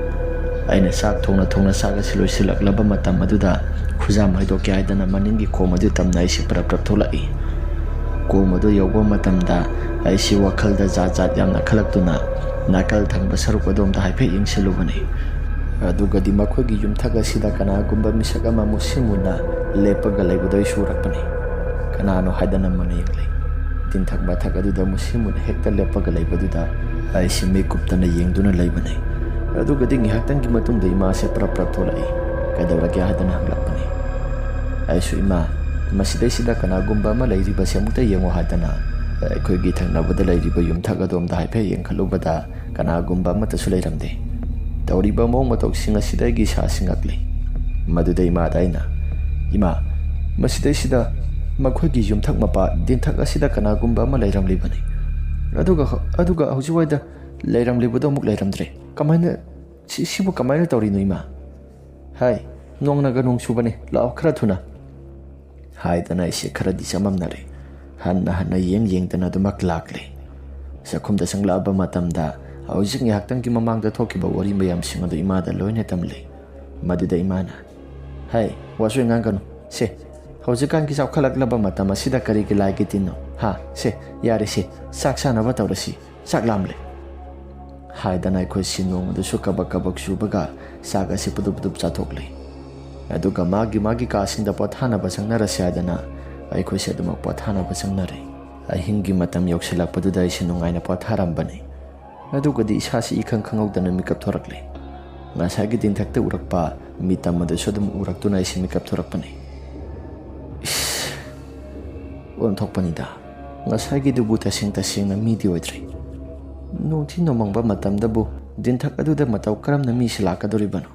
ꯑꯩꯅ ꯆꯥꯛ ꯊꯣꯡꯅ ꯊꯣꯡꯅ ꯆꯥꯛ ꯑꯁꯤ ꯂꯣꯏꯁꯤꯜꯂꯛꯂꯕ ꯃꯇꯝ ꯑꯗꯨꯗ ꯈꯨꯖꯥꯝ ꯍꯩꯗꯣꯛꯀꯦ ꯍꯥꯏꯗꯅ ꯃꯅꯤꯡꯒꯤ ꯀꯣꯝ ꯑꯗꯨ ꯇꯝꯅ ꯑꯩꯁꯤ ꯄ꯭ꯔꯞ ꯄ꯭ꯔꯞ ꯊꯣꯛꯂꯛꯏ꯫ ꯀꯣꯝ ꯑꯗꯨ ꯌꯧꯕ ꯃꯇꯝꯗ ꯑꯩꯁꯤ ꯋꯥꯈꯜꯗ ꯖꯥꯠ ꯖꯥꯠ ꯌꯥꯝꯅ ꯈꯜꯂꯛꯇꯨꯅ ꯅꯥꯀꯜ ꯊꯪꯕ ꯁꯔꯨꯛ ꯑꯗꯣꯝꯗ ꯍꯥꯏꯐꯦꯠ ꯌꯦꯡꯁꯤꯜꯂꯨꯕꯅꯤ꯫ ꯑꯗꯨꯒꯗꯤ ꯃꯈꯣꯏꯒꯤ ꯌꯨꯝꯊꯛ ꯑꯁꯤꯗ ꯀꯅꯥꯒꯨꯝꯕ ꯃꯤꯁꯛ ꯑꯃ ꯃꯨꯁꯤꯟ ꯃꯨꯅ ꯂꯦꯞꯄꯒ ꯂꯩꯕꯗꯨ ꯑꯩꯁꯨ ꯎꯔꯛꯄꯅꯤ꯫ ꯀꯅꯥꯅꯣ ꯍꯥꯏꯗꯅ ꯃꯨꯟꯅ ꯌꯦꯡꯂꯦ꯫ ꯇꯤꯟꯊꯛ ꯃꯊꯛ ꯑꯗꯨꯗ ꯃꯨꯁꯤꯟ ꯃꯨꯅ ꯍꯦꯛꯇ ꯂꯦꯞꯄꯒ ꯂꯩꯕꯗꯨꯗ ꯑꯩꯁꯤ ꯃꯤꯠ ꯀꯨꯞꯇꯅ ꯌꯦꯡꯗꯨꯅ ꯂꯩꯕꯅꯤ꯫ ꯑꯗꯨꯒꯗꯤ ꯉꯥꯏꯍꯥꯛꯇꯪꯒꯤ ꯃꯇꯨꯡꯗ ꯏꯃꯥꯁꯦ ꯄ꯭ꯔꯞ ꯄ꯭ꯔꯞ ꯊꯣꯛꯂꯛꯏ꯫ "ꯀꯩꯗꯧꯔꯒꯦ?" ꯍꯥꯏꯗꯅ ꯍꯪꯂꯛꯄꯅꯤ꯫ ꯑꯩꯁꯨ, "ꯏꯃꯥ, ꯃꯁꯤꯗꯩꯁꯤꯗ ꯀꯅꯥꯒꯨꯝꯕ ꯑꯃ ꯂꯩꯔꯤꯕꯁꯦ ꯑꯃꯨꯛꯇ ꯌꯦꯡꯉꯣ" ꯍꯥꯏꯗꯅ ꯑꯩꯈꯣꯏꯒꯤ ꯊꯪꯅꯕꯗ ꯂꯩꯔꯤꯕ ꯌꯨꯝꯊꯛ ꯑꯗꯣꯝꯗ ꯍꯥꯏꯐꯦꯠ ꯌꯦꯡꯈꯠꯂꯨꯕꯗ ꯀꯅꯥꯒꯨꯝꯕ ꯑꯃꯠꯇꯁꯨ ꯂꯩꯔꯝꯗꯦ꯫ ꯇꯧꯔꯤꯕ ꯃꯑꯣꯡ ꯃꯇꯧꯁꯤꯡ ꯑꯁꯤꯗ ꯑꯩꯒꯤ ꯏꯁꯥꯁꯤ ꯉꯛꯂꯤ꯫ ꯃꯗꯨꯗ ꯏꯃꯥꯗ ꯑꯩꯅ, "ꯏꯃꯥ, ꯃꯁꯤꯗꯩꯁꯤꯗ ꯃꯈꯣꯏꯒꯤ ꯌꯨꯝꯊꯛ ꯃꯄꯥ ꯇꯤꯟꯊꯛ ꯑꯁꯤꯗ ꯀꯅꯥꯒꯨꯝꯕ ꯑꯃ ꯂꯩꯔꯝꯂꯤꯕꯅꯤ꯫ ꯑꯗꯨꯒ, ꯑꯗꯨꯒ ꯍꯧꯖꯤꯛꯋꯥꯏꯗ ꯂꯩꯔꯝꯂꯤꯕꯗꯣ ꯑꯃꯨꯛ ꯂꯩꯔꯝꯗ꯭ꯔꯦ꯫ ꯀꯃꯥꯏꯅ, ꯁꯤ, ꯁꯤꯕꯨ ꯀꯃꯥꯏꯅ ꯇꯧꯔꯤꯅꯣ, ꯏꯃꯥ? ꯍꯥꯏ, ꯅꯣꯡꯅꯒ ꯅꯣꯡ ꯆꯨꯕꯅꯦ, ꯂꯥꯛꯑꯣ ꯈꯔ ꯊꯨꯅ" ꯍꯥꯏꯗꯅ ꯑꯩꯁꯦ ꯈꯔꯗꯤ ꯆꯃꯝꯅꯔꯦ꯫ ꯍꯟꯅ ꯍꯟꯅ ꯌꯦꯡ ꯌꯦꯡꯗꯅ ꯑꯗꯨꯃꯛ ꯂꯥꯛꯂꯦ꯫ ꯆꯥꯛꯈꯨꯝꯗ ꯆꯪꯂꯛꯑꯕ ꯃꯇꯝꯗ ꯍꯧꯖꯤꯛ ꯉꯥꯏꯍꯥꯛꯇꯪꯒꯤ ꯃꯃꯥꯡꯗ ꯊꯣꯛꯈꯤꯕ ꯋꯥꯔꯤ ꯃꯌꯥꯝꯁꯤꯡ ꯑꯗꯨ ꯏꯃꯥꯗ ꯂꯣꯏꯅ ꯇꯝꯂꯦ꯫ ꯃꯗꯨꯗ ꯏꯃꯥꯅ, "ꯍꯩ, ꯋꯥꯆꯣꯏ ꯉꯥꯡꯒꯅꯨ꯫ ꯁꯦ, ꯍꯧꯖꯤꯛꯀꯥꯟꯒꯤ ꯆꯥꯎꯈꯠꯂꯛꯂꯕ ꯃꯇꯝ ꯑꯁꯤꯗ ꯀꯔꯤꯒꯤ ꯂꯥꯏꯒꯤ ꯇꯤꯟꯅꯣ? ꯍꯥ? ꯁꯦ, ꯌꯥꯔꯦ ꯁꯦ, ꯆꯥꯛ ꯆꯥꯅꯕ ꯇꯧꯔꯁꯤ꯫ ꯆꯥꯛ ꯂꯥꯝꯂꯦ" ꯍꯥꯏꯗꯅ ꯑꯩꯈꯣꯏꯁꯤ ꯅꯣꯡꯃꯗꯨꯁꯨ ꯀꯕꯛ ꯀꯕꯛ ꯆꯨꯕꯒ ꯆꯥꯛ ꯑꯁꯤ ꯄꯨꯗꯨꯞ ꯄꯨꯗꯨꯞ ꯆꯥꯊꯣꯛꯂꯦ꯫ ꯑꯗꯨꯒ ꯃꯥꯒꯤ ꯃꯥꯒꯤ ꯀꯥꯁꯤꯡꯗ ꯄꯣꯊꯥꯅꯕ ꯆꯪꯅꯔꯁꯤ ꯍꯥꯏꯗꯅ ꯑꯩꯈꯣꯏꯁꯦ ꯑꯗꯨꯃꯛ ꯄꯣꯊꯥꯅꯕ ꯆꯪꯅꯔꯦ꯫ ꯑꯍꯤꯡꯒꯤ ꯃꯇꯝ ꯌꯧꯁꯤꯜꯂꯛꯄꯗꯨꯗ ꯑꯩꯁꯦ ꯅꯨꯡꯉꯥꯏꯅ ꯄꯣꯊꯥꯔꯝꯕꯅꯤ꯫ ꯑꯗꯨꯒꯗꯤ ꯏꯁꯥꯁꯤ ꯏꯈꯪ ꯈꯪꯍꯧꯗꯅ ꯃꯤꯀꯞ ꯊꯣꯔꯛꯂꯦ꯫ ꯉꯁꯥꯏꯒꯤ ꯇꯤꯟꯊꯛꯇ ꯎꯔꯛꯄ ꯃꯤꯇꯝ ꯑꯗꯨꯁꯨ ꯑꯗꯨꯝ ꯎꯔꯛꯇꯨꯅ ꯑꯩꯁꯦ ꯃꯤꯀꯞ ꯊꯣꯔꯛꯄꯅꯤ꯫ ꯏꯁ! ꯑꯣꯟꯊꯣꯛꯄꯅꯤꯗ꯫ ꯉꯁꯥꯏꯒꯤꯗꯨꯕꯨ ꯇꯁꯦꯡ ꯇꯁꯦꯡꯅ ꯃꯤꯗꯤ ꯑꯣꯏꯗ꯭ꯔꯦ꯫ ꯅꯣꯡꯊꯤ ꯅꯣꯡꯃꯪꯕ ꯃꯇꯝꯗꯕꯨ ꯇꯤꯟꯊꯛ ꯑꯗꯨꯗ ꯃꯇꯧ ꯀꯔꯝꯅ ꯃꯤꯁꯤ ꯂꯥꯛꯀꯗꯧꯔꯤꯕꯅꯣ?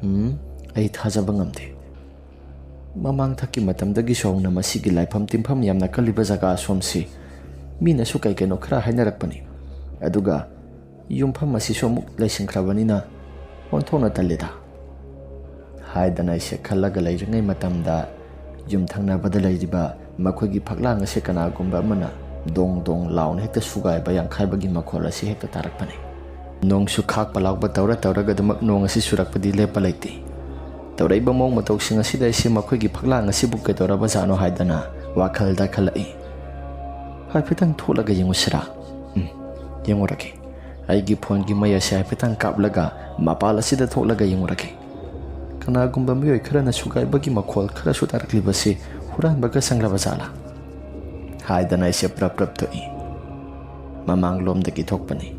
ꯎꯝ, ꯑꯩ ꯊꯥꯖꯕ ꯉꯝꯗꯦ꯫ ꯃꯃꯥꯡ ꯊꯛꯀꯤ ꯃꯇꯝꯗꯒꯤꯁꯨ ꯍꯧꯅ ꯃꯁꯤꯒꯤ ꯂꯥꯏꯐꯝ ꯇꯤꯟꯐꯝ ꯌꯥꯝꯅ ꯀꯜꯂꯤꯕ ꯖꯒꯥ ꯑꯁꯣꯝꯁꯤ ꯃꯤꯅꯁꯨ ꯀꯩ ꯀꯩꯅꯣ ꯈꯔ ꯍꯥꯏꯅꯔꯛꯄꯅꯤ꯫ ꯑꯗꯨꯒ ꯌꯨꯝꯐꯝ ꯑꯁꯤꯁꯨ ꯑꯃꯨꯛ ꯂꯩꯁꯤꯟꯈ꯭ꯔꯕꯅꯤꯅ ꯑꯣꯟꯊꯣꯛꯅ ꯇꯜꯂꯦꯗ" ꯍꯥꯏꯗꯅ ꯑꯩꯁꯦ ꯈꯜꯂꯒ ꯂꯩꯔꯤꯉꯩ ꯃꯇꯝꯗ ꯌꯨꯝ ꯊꯪꯅꯕꯗ ꯂꯩꯔꯤꯕ ꯃꯈꯣꯏꯒꯤ ꯐꯛꯂꯥꯡ ꯑꯁꯤ ꯀꯅꯥꯒꯨꯝꯕ ꯑꯃꯅ ꯗꯣꯡ ꯗꯣꯡ ꯂꯥꯎꯅ ꯍꯦꯛꯇ ꯁꯨꯒꯥꯏꯕ, ꯌꯥꯡꯈꯥꯏꯕꯒꯤ ꯃꯈꯣꯜ ꯑꯁꯤ ꯍꯦꯛꯇ ꯇꯥꯔꯛꯄꯅꯤ꯫ ꯅꯣꯡꯁꯨ ꯈꯥꯛꯄ ꯂꯥꯎꯕ ꯇꯧꯔ ꯇꯧꯔꯒ ꯑꯗꯨꯃꯛ ꯅꯣꯡ ꯑꯁꯤ ꯆꯨꯔꯛꯄꯗꯤ ꯂꯦꯞꯄ ꯂꯩꯇꯦ꯫ ꯇꯧꯔꯛꯏꯕ ꯃꯑꯣꯡ ꯃꯇꯧꯁꯤꯡ ꯑꯁꯤꯗ ꯑꯩꯁꯤ ꯃꯈꯣꯏꯒꯤ ꯐꯛꯂꯥꯡ ꯑꯁꯤꯕꯨ ꯀꯩꯗꯧꯔꯕꯖꯥꯠꯅꯣ ꯍꯥꯏꯗꯅ ꯋꯥꯈꯜꯗ ꯈꯜꯂꯛꯏ꯫ ꯍꯥꯏꯐꯦꯠꯇꯪ ꯊꯣꯛꯂꯒ ꯌꯦꯡꯉꯨꯁꯤꯔꯥ? ꯎꯝ, ꯌꯦꯡꯉꯨꯔꯒꯦ꯫ ꯑꯩꯒꯤ ꯐꯣꯟꯒꯤ ꯃꯩ ꯑꯁꯤ ꯍꯥꯏꯐꯦꯠꯇꯪ ꯀꯥꯞꯂꯒ ꯃꯄꯥꯟ ꯑꯁꯤꯗ ꯊꯣꯛꯂꯒ ꯌꯦꯡꯉꯨꯔꯒꯦ꯫ ꯀꯅꯥꯒꯨꯝꯕ ꯃꯤꯑꯣꯏ ꯈꯔꯅ ꯁꯨꯒꯥꯏꯕꯒꯤ ꯃꯈꯣꯜ ꯈꯔꯁꯨ ꯇꯥꯔꯛꯂꯤꯕꯁꯤ ꯍꯨꯔꯥꯟꯕꯒ ꯆꯪꯂꯕ ꯖꯥꯠꯂꯥ? ꯍꯥꯏꯗꯅ ꯑꯩꯁꯦ ꯄ꯭ꯔꯞ ꯄ꯭ꯔꯞ ꯊꯣꯛꯏ꯫ ꯃꯃꯥꯡꯂꯣꯝꯗꯒꯤ ꯊꯣꯛꯄꯅꯤ꯫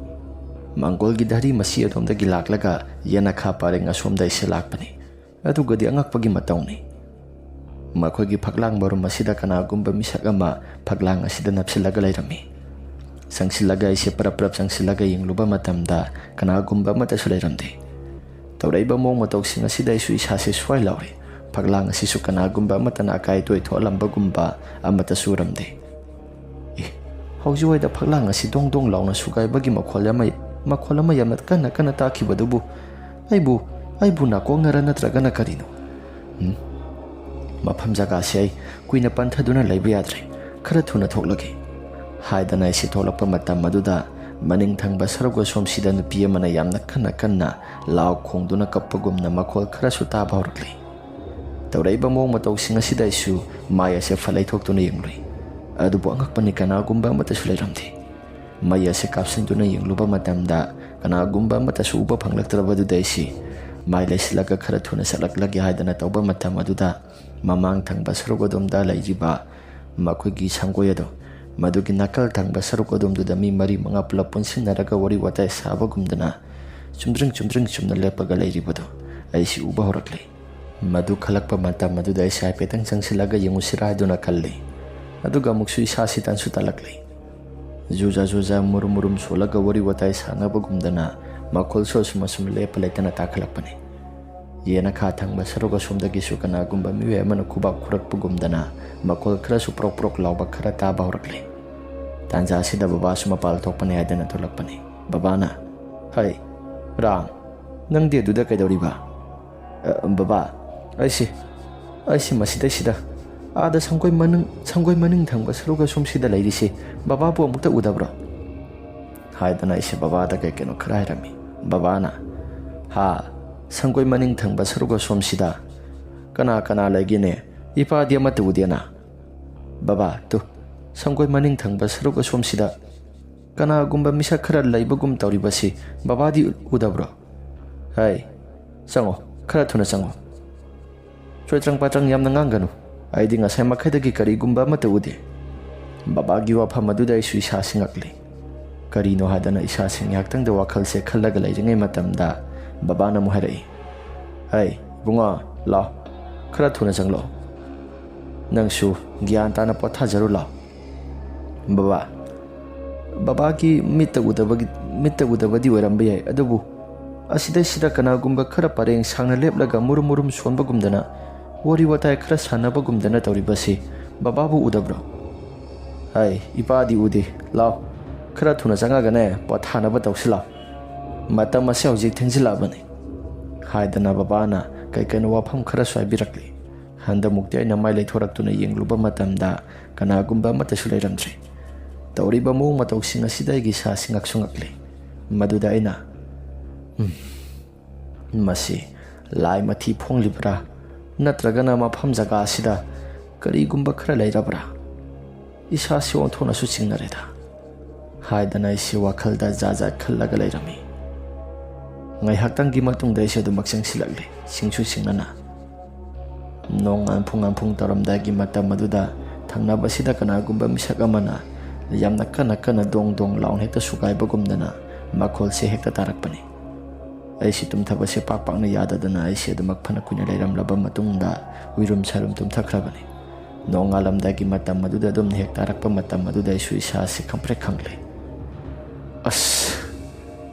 ꯃꯪꯒꯣꯜꯒꯤ ꯙꯔꯤ ꯃꯁꯤ ꯑꯗꯣꯝꯗꯒꯤ ꯂꯥꯛꯂꯒ ꯌꯦꯅꯈꯥ ꯄꯔꯦꯡ ꯑꯁꯣꯝꯗ ꯑꯩꯁꯦ ꯂꯥꯛꯄꯅꯤ꯫ ꯑꯗꯨꯒꯗꯤ ꯑꯉꯛꯄꯒꯤ ꯃꯇꯧꯅꯤ꯫ ꯃꯈꯣꯏꯒꯤ ꯐꯛꯂꯥꯡ ꯃꯔꯨꯝ ꯑꯁꯤꯗ ꯀꯅꯥꯒꯨꯝꯕ ꯃꯤꯁꯛ ꯑꯃ ꯐꯛꯂꯥꯡ ꯑꯁꯤꯗ ꯅꯞꯁꯤꯜꯂꯒ ꯂꯩꯔꯝꯃꯤ꯫ ꯆꯪꯁꯤꯜꯂꯒ ꯑꯩꯁꯦ ꯄ꯭ꯔꯞ ꯄ꯭ꯔꯞ ꯆꯪꯁꯤꯜꯂꯒ ꯌꯦꯡꯂꯨꯕ ꯃꯇꯝꯗ ꯀꯅꯥꯒꯨꯝꯕ ꯑꯃꯠꯇꯁꯨ ꯂꯩꯔꯝꯗꯦ꯫ ꯇꯧꯔꯛꯏꯕ ꯃꯑꯣꯡ ꯃꯇꯧꯁꯤꯡ ꯑꯁꯤꯗ ꯑꯩꯁꯨ ꯏꯁꯥꯁꯦ ꯁ꯭ꯋꯥꯏ ꯂꯥꯎꯔꯦ꯫ ꯐꯛꯂꯥꯡ ꯑꯁꯤꯁꯨ ꯀꯅꯥꯒꯨꯝꯕ ꯑꯃꯠꯇꯅ ꯑꯀꯥꯏ ꯑꯇꯣꯏ ꯊꯣꯛꯍꯜꯂꯝꯕꯒꯨꯝꯕ ꯑꯃꯠꯇꯁꯨ ꯎꯔꯝꯗꯦ꯫ ꯑꯦ, ꯍꯧꯖꯤꯛꯋꯥꯏꯗ ꯐꯛꯂꯥꯡ ꯑꯁꯤ ꯗꯣꯡ ꯗꯣꯡ ꯂꯥꯎꯅ ꯁꯨꯒꯥꯏꯕꯒꯤ ꯃꯈꯣꯜ ꯑꯃ, ꯃꯈꯣꯜ ꯑꯃ ꯌꯥꯝꯅ ꯀꯟꯅ ꯀꯟꯅ ꯇꯥꯈꯤꯕꯗꯨꯕꯨ ꯑꯩꯕꯨ, ꯑꯩꯕꯨ ꯅꯥꯀꯣꯡꯅꯔ ꯅꯠꯇ꯭ꯔꯒꯅ ꯀꯔꯤꯅꯣ? ꯎꯝ? ꯃꯐꯝ ꯖꯒꯥꯁꯦ ꯑꯩ ꯀꯨꯏꯅ ꯄꯟꯊꯗꯨꯅ ꯂꯩꯕ ꯌꯥꯗ꯭ꯔꯦ꯫ ꯈꯔ ꯊꯨꯅ ꯊꯣꯛꯂꯒꯦ꯫ ꯍꯥꯏꯗꯅ ꯑꯩꯁꯦ ꯊꯣꯛꯂꯛꯄ ꯃꯇꯝ ꯑꯗꯨꯗ ꯃꯅꯤꯡ ꯊꯪꯕ ꯁꯔꯨꯛ ꯑꯁꯣꯝꯁꯤꯗ ꯅꯨꯄꯤ ꯑꯃꯅ ꯌꯥꯝꯅ ꯀꯟꯅ ꯀꯟꯅ ꯂꯥꯎ ꯈꯣꯡꯗꯨꯅ ꯀꯞꯄꯒꯨꯝꯅ ꯃꯈꯣꯜ ꯈꯔꯁꯨ ꯇꯥꯕ ꯍꯧꯔꯛꯂꯤ꯫ ꯇꯧꯔꯛꯏꯕ ꯃꯑꯣꯡ ꯃꯇꯧꯁꯤꯡ ꯑꯁꯤꯗ ꯑꯩꯁꯨ ꯃꯥꯏ ꯑꯁꯦ ꯐꯠꯂꯩ ꯊꯣꯛꯇꯨꯅ ꯌꯦꯡꯂꯨꯏ꯫ ꯑꯗꯨꯕꯨ ꯑꯉꯛꯄꯅꯤ, ꯀꯅꯥꯒꯨꯝꯕ ꯑꯃꯠꯇꯁꯨ ꯂꯩꯔꯝꯗꯦ꯫ ꯃꯩ ꯑꯁꯦ ꯀꯥꯞꯁꯤꯟꯗꯨꯅ ꯌꯦꯡꯂꯨꯕ ꯃꯇꯝꯗ ꯀꯅꯥꯒꯨꯝꯕ ꯑꯃꯠꯇꯁꯨ ꯎꯕ ꯐꯪꯂꯛꯇ꯭ꯔꯕꯗꯨꯗ ꯑꯩꯁꯤ ꯃꯥꯏ ꯂꯩꯁꯤꯜꯂꯒ ꯈꯔ ꯊꯨꯅ ꯆꯠꯂꯛꯂꯒꯦ ꯍꯥꯏꯗꯅ ꯇꯧꯕ ꯃꯇꯝ ꯑꯗꯨꯗ ꯃꯃꯥꯡ ꯊꯪꯕ ꯁꯔꯨꯛ ꯑꯗꯣꯝꯗ ꯂꯩꯔꯤꯕ ꯃꯈꯣꯏꯒꯤ ꯁꯪꯒꯣꯏ ꯑꯗꯣ, ꯃꯗꯨꯒꯤ ꯅꯥꯀꯜ ꯊꯪꯕ ꯁꯔꯨꯛ ꯑꯗꯣꯝꯗꯨꯗ ꯃꯤ ꯃꯔꯤ ꯃꯉꯥ ꯄꯨꯂꯞ ꯄꯨꯟꯁꯤꯟꯅꯔꯒ ꯋꯥꯔꯤ ꯋꯥꯇꯥꯏ ꯁꯥꯕꯒꯨꯝꯗꯅ ꯆꯨꯝꯗ꯭ꯔꯤꯡ ꯆꯨꯝꯗ꯭ꯔꯤꯡ ꯆꯨꯝꯅ ꯂꯦꯞꯄꯒ ꯂꯩꯔꯤꯕꯗꯨ ꯑꯩꯁꯤ ꯎꯕ ꯍꯧꯔꯛꯂꯦ꯫ ꯃꯗꯨ ꯈꯜꯂꯛꯄ ꯃꯇꯝ ꯑꯗꯨꯗ ꯑꯩꯁꯦ ꯍꯥꯏꯐꯦꯠꯇꯪ ꯆꯪꯁꯤꯜꯂꯒ ꯌꯦꯡꯉꯨꯁꯤꯔꯥ ꯍꯥꯏꯗꯨꯅ ꯈꯜꯂꯤ꯫ ꯑꯗꯨꯒ ꯑꯃꯨꯛꯁꯨ ꯏꯁꯥꯁꯤ ꯇꯟꯁꯨ ꯇꯜꯂꯛꯂꯤ꯫ ꯖꯨꯖꯥ ꯖꯨꯖꯥ ꯃꯨꯔꯨꯝ ꯃꯨꯔꯨꯝ ꯁꯣꯜꯂꯒ ꯋꯥꯔꯤ ꯋꯥꯇꯥꯏ ꯁꯥꯟꯅꯕꯒꯨꯝꯗꯅ ꯃꯈꯣꯜꯁꯨ ꯑꯁꯨꯝ ꯑꯁꯨꯝ ꯂꯦꯞꯄ ꯂꯩꯇꯅ ꯇꯥꯈꯠꯂꯛꯄꯅꯤ꯫ ꯌꯦꯅꯈꯥ ꯊꯪꯕ ꯁꯔꯨꯛ ꯑꯁꯣꯝꯗꯒꯤꯁꯨ ꯀꯅꯥꯒꯨꯝꯕ ꯃꯤꯑꯣꯏ ꯑꯃꯅ ꯈꯨꯕꯥꯛ ꯈꯨꯔꯛꯄꯒꯨꯝꯗꯅ ꯃꯈꯣꯜ ꯈꯔꯁꯨ ꯄ꯭ꯔꯣꯛ ꯄ꯭ꯔꯣꯛ ꯂꯥꯎꯕ ꯈꯔ ꯇꯥꯕ ꯍꯧꯔꯛꯂꯦ꯫ ꯇꯥꯟꯖꯥ ꯑꯁꯤꯗ ꯕꯕꯥꯁꯨ ꯃꯄꯥꯜ ꯊꯣꯛꯄꯅꯤ ꯍꯥꯏꯗꯅ ꯊꯣꯛꯂꯛꯄꯅꯤ꯫ ꯕꯕꯥꯅ, "ꯍꯩ, ꯔꯥꯝ, ꯅꯪꯗꯤ ꯑꯗꯨꯗ ꯀꯩꯗꯧꯔꯤꯕ?" "ꯑ, ꯕꯕꯥ, ꯑꯩꯁꯤ, ꯑꯩꯁꯤ ꯃꯁꯤꯗꯩꯁꯤꯗ "ꯑꯥꯗ ꯁꯪꯒꯣꯏ ꯃꯅꯤꯡ, ꯁꯪꯒꯣꯏ ꯃꯅꯤꯡ ꯊꯪꯕ ꯁꯔꯨꯛ ꯑꯁꯣꯝꯁꯤꯗ ꯂꯩꯔꯤꯁꯤ ꯕꯕꯥꯕꯨ ꯑꯃꯨꯛꯇ ꯎꯗꯕ꯭ꯔꯣ?" ꯍꯥꯏꯗꯅ ꯑꯩꯁꯦ ꯕꯕꯥꯗ ꯀꯩ ꯀꯩꯅꯣ ꯈꯔ ꯍꯥꯏꯔꯝꯃꯤ꯫ ꯕꯕꯥꯅ, "ꯍꯥ, ꯁꯪꯒꯣꯏ ꯃꯅꯤꯡ ꯊꯪꯕ ꯁꯔꯨꯛ ꯑꯁꯣꯝꯁꯤꯗ ꯀꯅꯥ ꯀꯅꯥ ꯂꯩꯒꯦꯅꯦ? ꯏꯄꯥꯗꯤ ꯑꯃꯠꯇ ꯎꯗꯦꯅ?" "ꯕꯕꯥ, ꯇꯨ, ꯁꯪꯒꯣꯏ ꯃꯅꯤꯡ ꯊꯪꯕ ꯁꯔꯨꯛ ꯑꯁꯣꯝꯁꯤꯗ ꯀꯅꯥꯒꯨꯝꯕ ꯃꯤꯁꯛ ꯈꯔ ꯂꯩꯕꯒꯨꯝ ꯇꯧꯔꯤꯕꯁꯤ ꯕꯕꯥꯗꯤ ꯎꯗꯕ꯭ꯔꯣ? ꯍꯩ, ꯆꯪꯉꯣ, ꯈꯔ ꯊꯨꯅ ꯆꯪꯉꯣ꯫ ꯆꯣꯏꯇ꯭ꯔꯪ ꯄꯥꯇ꯭ꯔꯪ ꯌꯥꯝꯅ ꯉꯥꯡꯒꯅꯨ꯫ ꯑꯩꯗꯤ ꯉꯁꯥꯏ ꯃꯈꯩꯗꯒꯤ ꯀꯔꯤꯒꯨꯝꯕ ꯑꯃꯠꯇ ꯎꯗꯦ꯫" ꯕꯕꯥꯒꯤ ꯋꯥꯐꯝ ꯑꯗꯨꯗ ꯑꯩꯁꯨ ꯏꯁꯥꯁꯤ ꯉꯛꯂꯤ꯫ ꯀꯔꯤꯅꯣ ꯍꯥꯏꯗꯅ ꯏꯁꯥꯁꯤ ꯉꯥꯏꯍꯥꯛꯇꯪꯗ ꯋꯥꯈꯜꯁꯦ ꯈꯜꯂꯒ ꯂꯩꯔꯤꯉꯩ ꯃꯇꯝꯗ ꯕꯕꯥꯅ ꯑꯃꯨꯛ ꯍꯥꯏꯔꯛꯏ, "ꯍꯩ, ꯏꯕꯨꯡꯉꯣ, ꯂꯥꯎ, ꯈꯔ ꯊꯨꯅ ꯆꯪꯂꯛꯑꯣ꯫ ꯅꯪꯁꯨ ꯒ꯭ꯌꯥꯟ ꯇꯥꯅ ꯄꯣꯊꯥꯖꯔꯨ ꯂꯥꯎ꯫" ꯕꯕꯥ, ꯕꯕꯥꯒꯤ ꯃꯤꯠꯇ ꯎꯗꯕꯒꯤ, ꯃꯤꯠꯇ ꯎꯗꯕꯗꯤ ꯑꯣꯏꯔꯝꯕ ꯌꯥꯏ, ꯑꯗꯨꯕꯨ ꯑꯁꯤꯗꯩꯁꯤꯗ ꯀꯅꯥꯒꯨꯝꯕ ꯈꯔ ꯄꯔꯦꯡ ꯁꯥꯡꯅ ꯂꯦꯞꯂꯒ ꯃꯨꯔꯨꯝ ꯃꯨꯔꯨꯝ ꯁꯣꯟꯕꯒꯨꯝꯗꯅ, ꯋꯥꯔꯤ ꯋꯥꯇꯥꯏ ꯈꯔ ꯁꯥꯟꯅꯕꯒꯨꯝꯗꯅ ꯇꯧꯔꯤꯕꯁꯤ ꯕꯕꯥꯕꯨ ꯎꯗꯕ꯭ꯔꯣ? "ꯍꯥꯏ, ꯏꯄꯥꯗꯤ ꯎꯗꯦ꯫ ꯂꯥꯎ, ꯈꯔ ꯊꯨꯅ ꯆꯪꯉꯒꯅꯦ, ꯄꯣꯊꯥꯅꯕ ꯇꯧꯁꯤ ꯂꯥꯎ꯫ ꯃꯇꯝ ꯑꯁꯤ ꯍꯧꯖꯤꯛ ꯊꯦꯡꯖꯤꯜꯂꯛꯑꯕꯅꯤ꯫" ꯍꯥꯏꯗꯅ ꯕꯕꯥꯅ ꯀꯩ ꯀꯩꯅꯣ ꯋꯥꯐꯝ ꯈꯔꯁꯨ ꯍꯥꯏꯕꯤꯔꯛꯂꯤ꯫ ꯍꯟꯗꯛꯃꯨꯛꯇꯤ ꯑꯩꯅ ꯃꯥꯏ ꯂꯩꯊꯣꯔꯛꯇꯨꯅ ꯌꯦꯡꯂꯨꯕ ꯃꯇꯝꯗ ꯀꯅꯥꯒꯨꯝꯕ ꯑꯃꯠꯇꯁꯨ ꯂꯩꯔꯝꯗ꯭ꯔꯦ꯫ ꯇꯧꯔꯤꯕ ꯃꯑꯣꯡ ꯃꯇꯧꯁꯤꯡ ꯑꯁꯤꯗ ꯑꯩꯒꯤ ꯏꯁꯥꯁꯤ ꯉꯛꯁꯨ ꯉꯛꯂꯤ꯫ ꯃꯗꯨꯗ ꯑꯩꯅ, "ꯎꯝ, ꯃꯁꯤ ꯂꯥꯏ ꯃꯊꯤ ꯐꯣꯡꯂꯤꯕ꯭ꯔꯥ? ꯅꯠꯇ꯭ꯔꯒꯅ ꯃꯐꯝ ꯖꯒꯥ ꯑꯁꯤꯗ ꯀꯔꯤꯒꯨꯝꯕ ꯈꯔ ꯂꯩꯔꯕ꯭ꯔꯥ? ꯏꯁꯥꯁꯤ ꯑꯣꯟꯊꯣꯛꯅꯁꯨ ꯆꯤꯡꯅꯔꯦꯗ" ꯍꯥꯏꯗꯅ ꯑꯩꯁꯤ ꯋꯥꯈꯜꯗ ꯖꯥꯠ ꯖꯥꯠ ꯈꯜꯂꯒ ꯂꯩꯔꯝꯃꯤ꯫ ꯉꯥꯏꯍꯥꯛꯇꯪꯒꯤ ꯃꯇꯨꯡꯗ ꯑꯩꯁꯦ ꯑꯗꯨꯃꯛ ꯆꯪꯁꯤꯜꯂꯛꯂꯦ, ꯁꯤꯡꯁꯨ ꯁꯤꯡꯅꯅ꯫ ꯅꯣꯡ ꯉꯥꯟꯐꯨꯡ ꯉꯥꯟꯐꯨꯡ ꯇꯧꯔꯝꯗꯥꯏꯒꯤ ꯃꯇꯝ ꯑꯗꯨꯗ ꯊꯪꯅꯕꯁꯤꯗ ꯀꯅꯥꯒꯨꯝꯕ ꯃꯤꯁꯛ ꯑꯃꯅ ꯌꯥꯝꯅ ꯀꯟꯅ ꯀꯟꯅ ꯗꯣꯡ ꯗꯣꯡ ꯂꯥꯎꯅ ꯍꯦꯛꯇ ꯁꯨꯒꯥꯏꯕꯒꯨꯝꯗꯅ ꯃꯈꯣꯜꯁꯦ ꯍꯦꯛꯇ ꯇꯥꯔꯛꯄꯅꯤ꯫ ꯑꯩꯁꯤ ꯇꯨꯝꯊꯕꯁꯦ ꯄꯥꯛ ꯄꯥꯛꯅ ꯌꯥꯗꯗꯅ ꯑꯩꯁꯤ ꯑꯗꯨꯃꯛ ꯐꯅ ꯀꯨꯏꯅ ꯂꯩꯔꯝꯂꯕ ꯃꯇꯨꯡꯗ ꯎꯏꯔꯨꯝ ꯁꯥꯔꯨꯝ ꯇꯨꯝꯊꯈ꯭ꯔꯕꯅꯤ꯫ ꯅꯣꯡꯉꯥꯜꯂꯝꯗꯥꯏꯒꯤ ꯃꯇꯝ ꯑꯗꯨꯗ ꯑꯗꯨꯝꯅ ꯍꯦꯛ ꯇꯥꯔꯛꯄ ꯃꯇꯝ ꯑꯗꯨꯗ ꯑꯩꯁꯨ ꯏꯁꯥꯁꯤ ꯈꯪꯄ꯭ꯔꯦꯛ ꯈꯪꯂꯦ꯫ ꯑꯁ!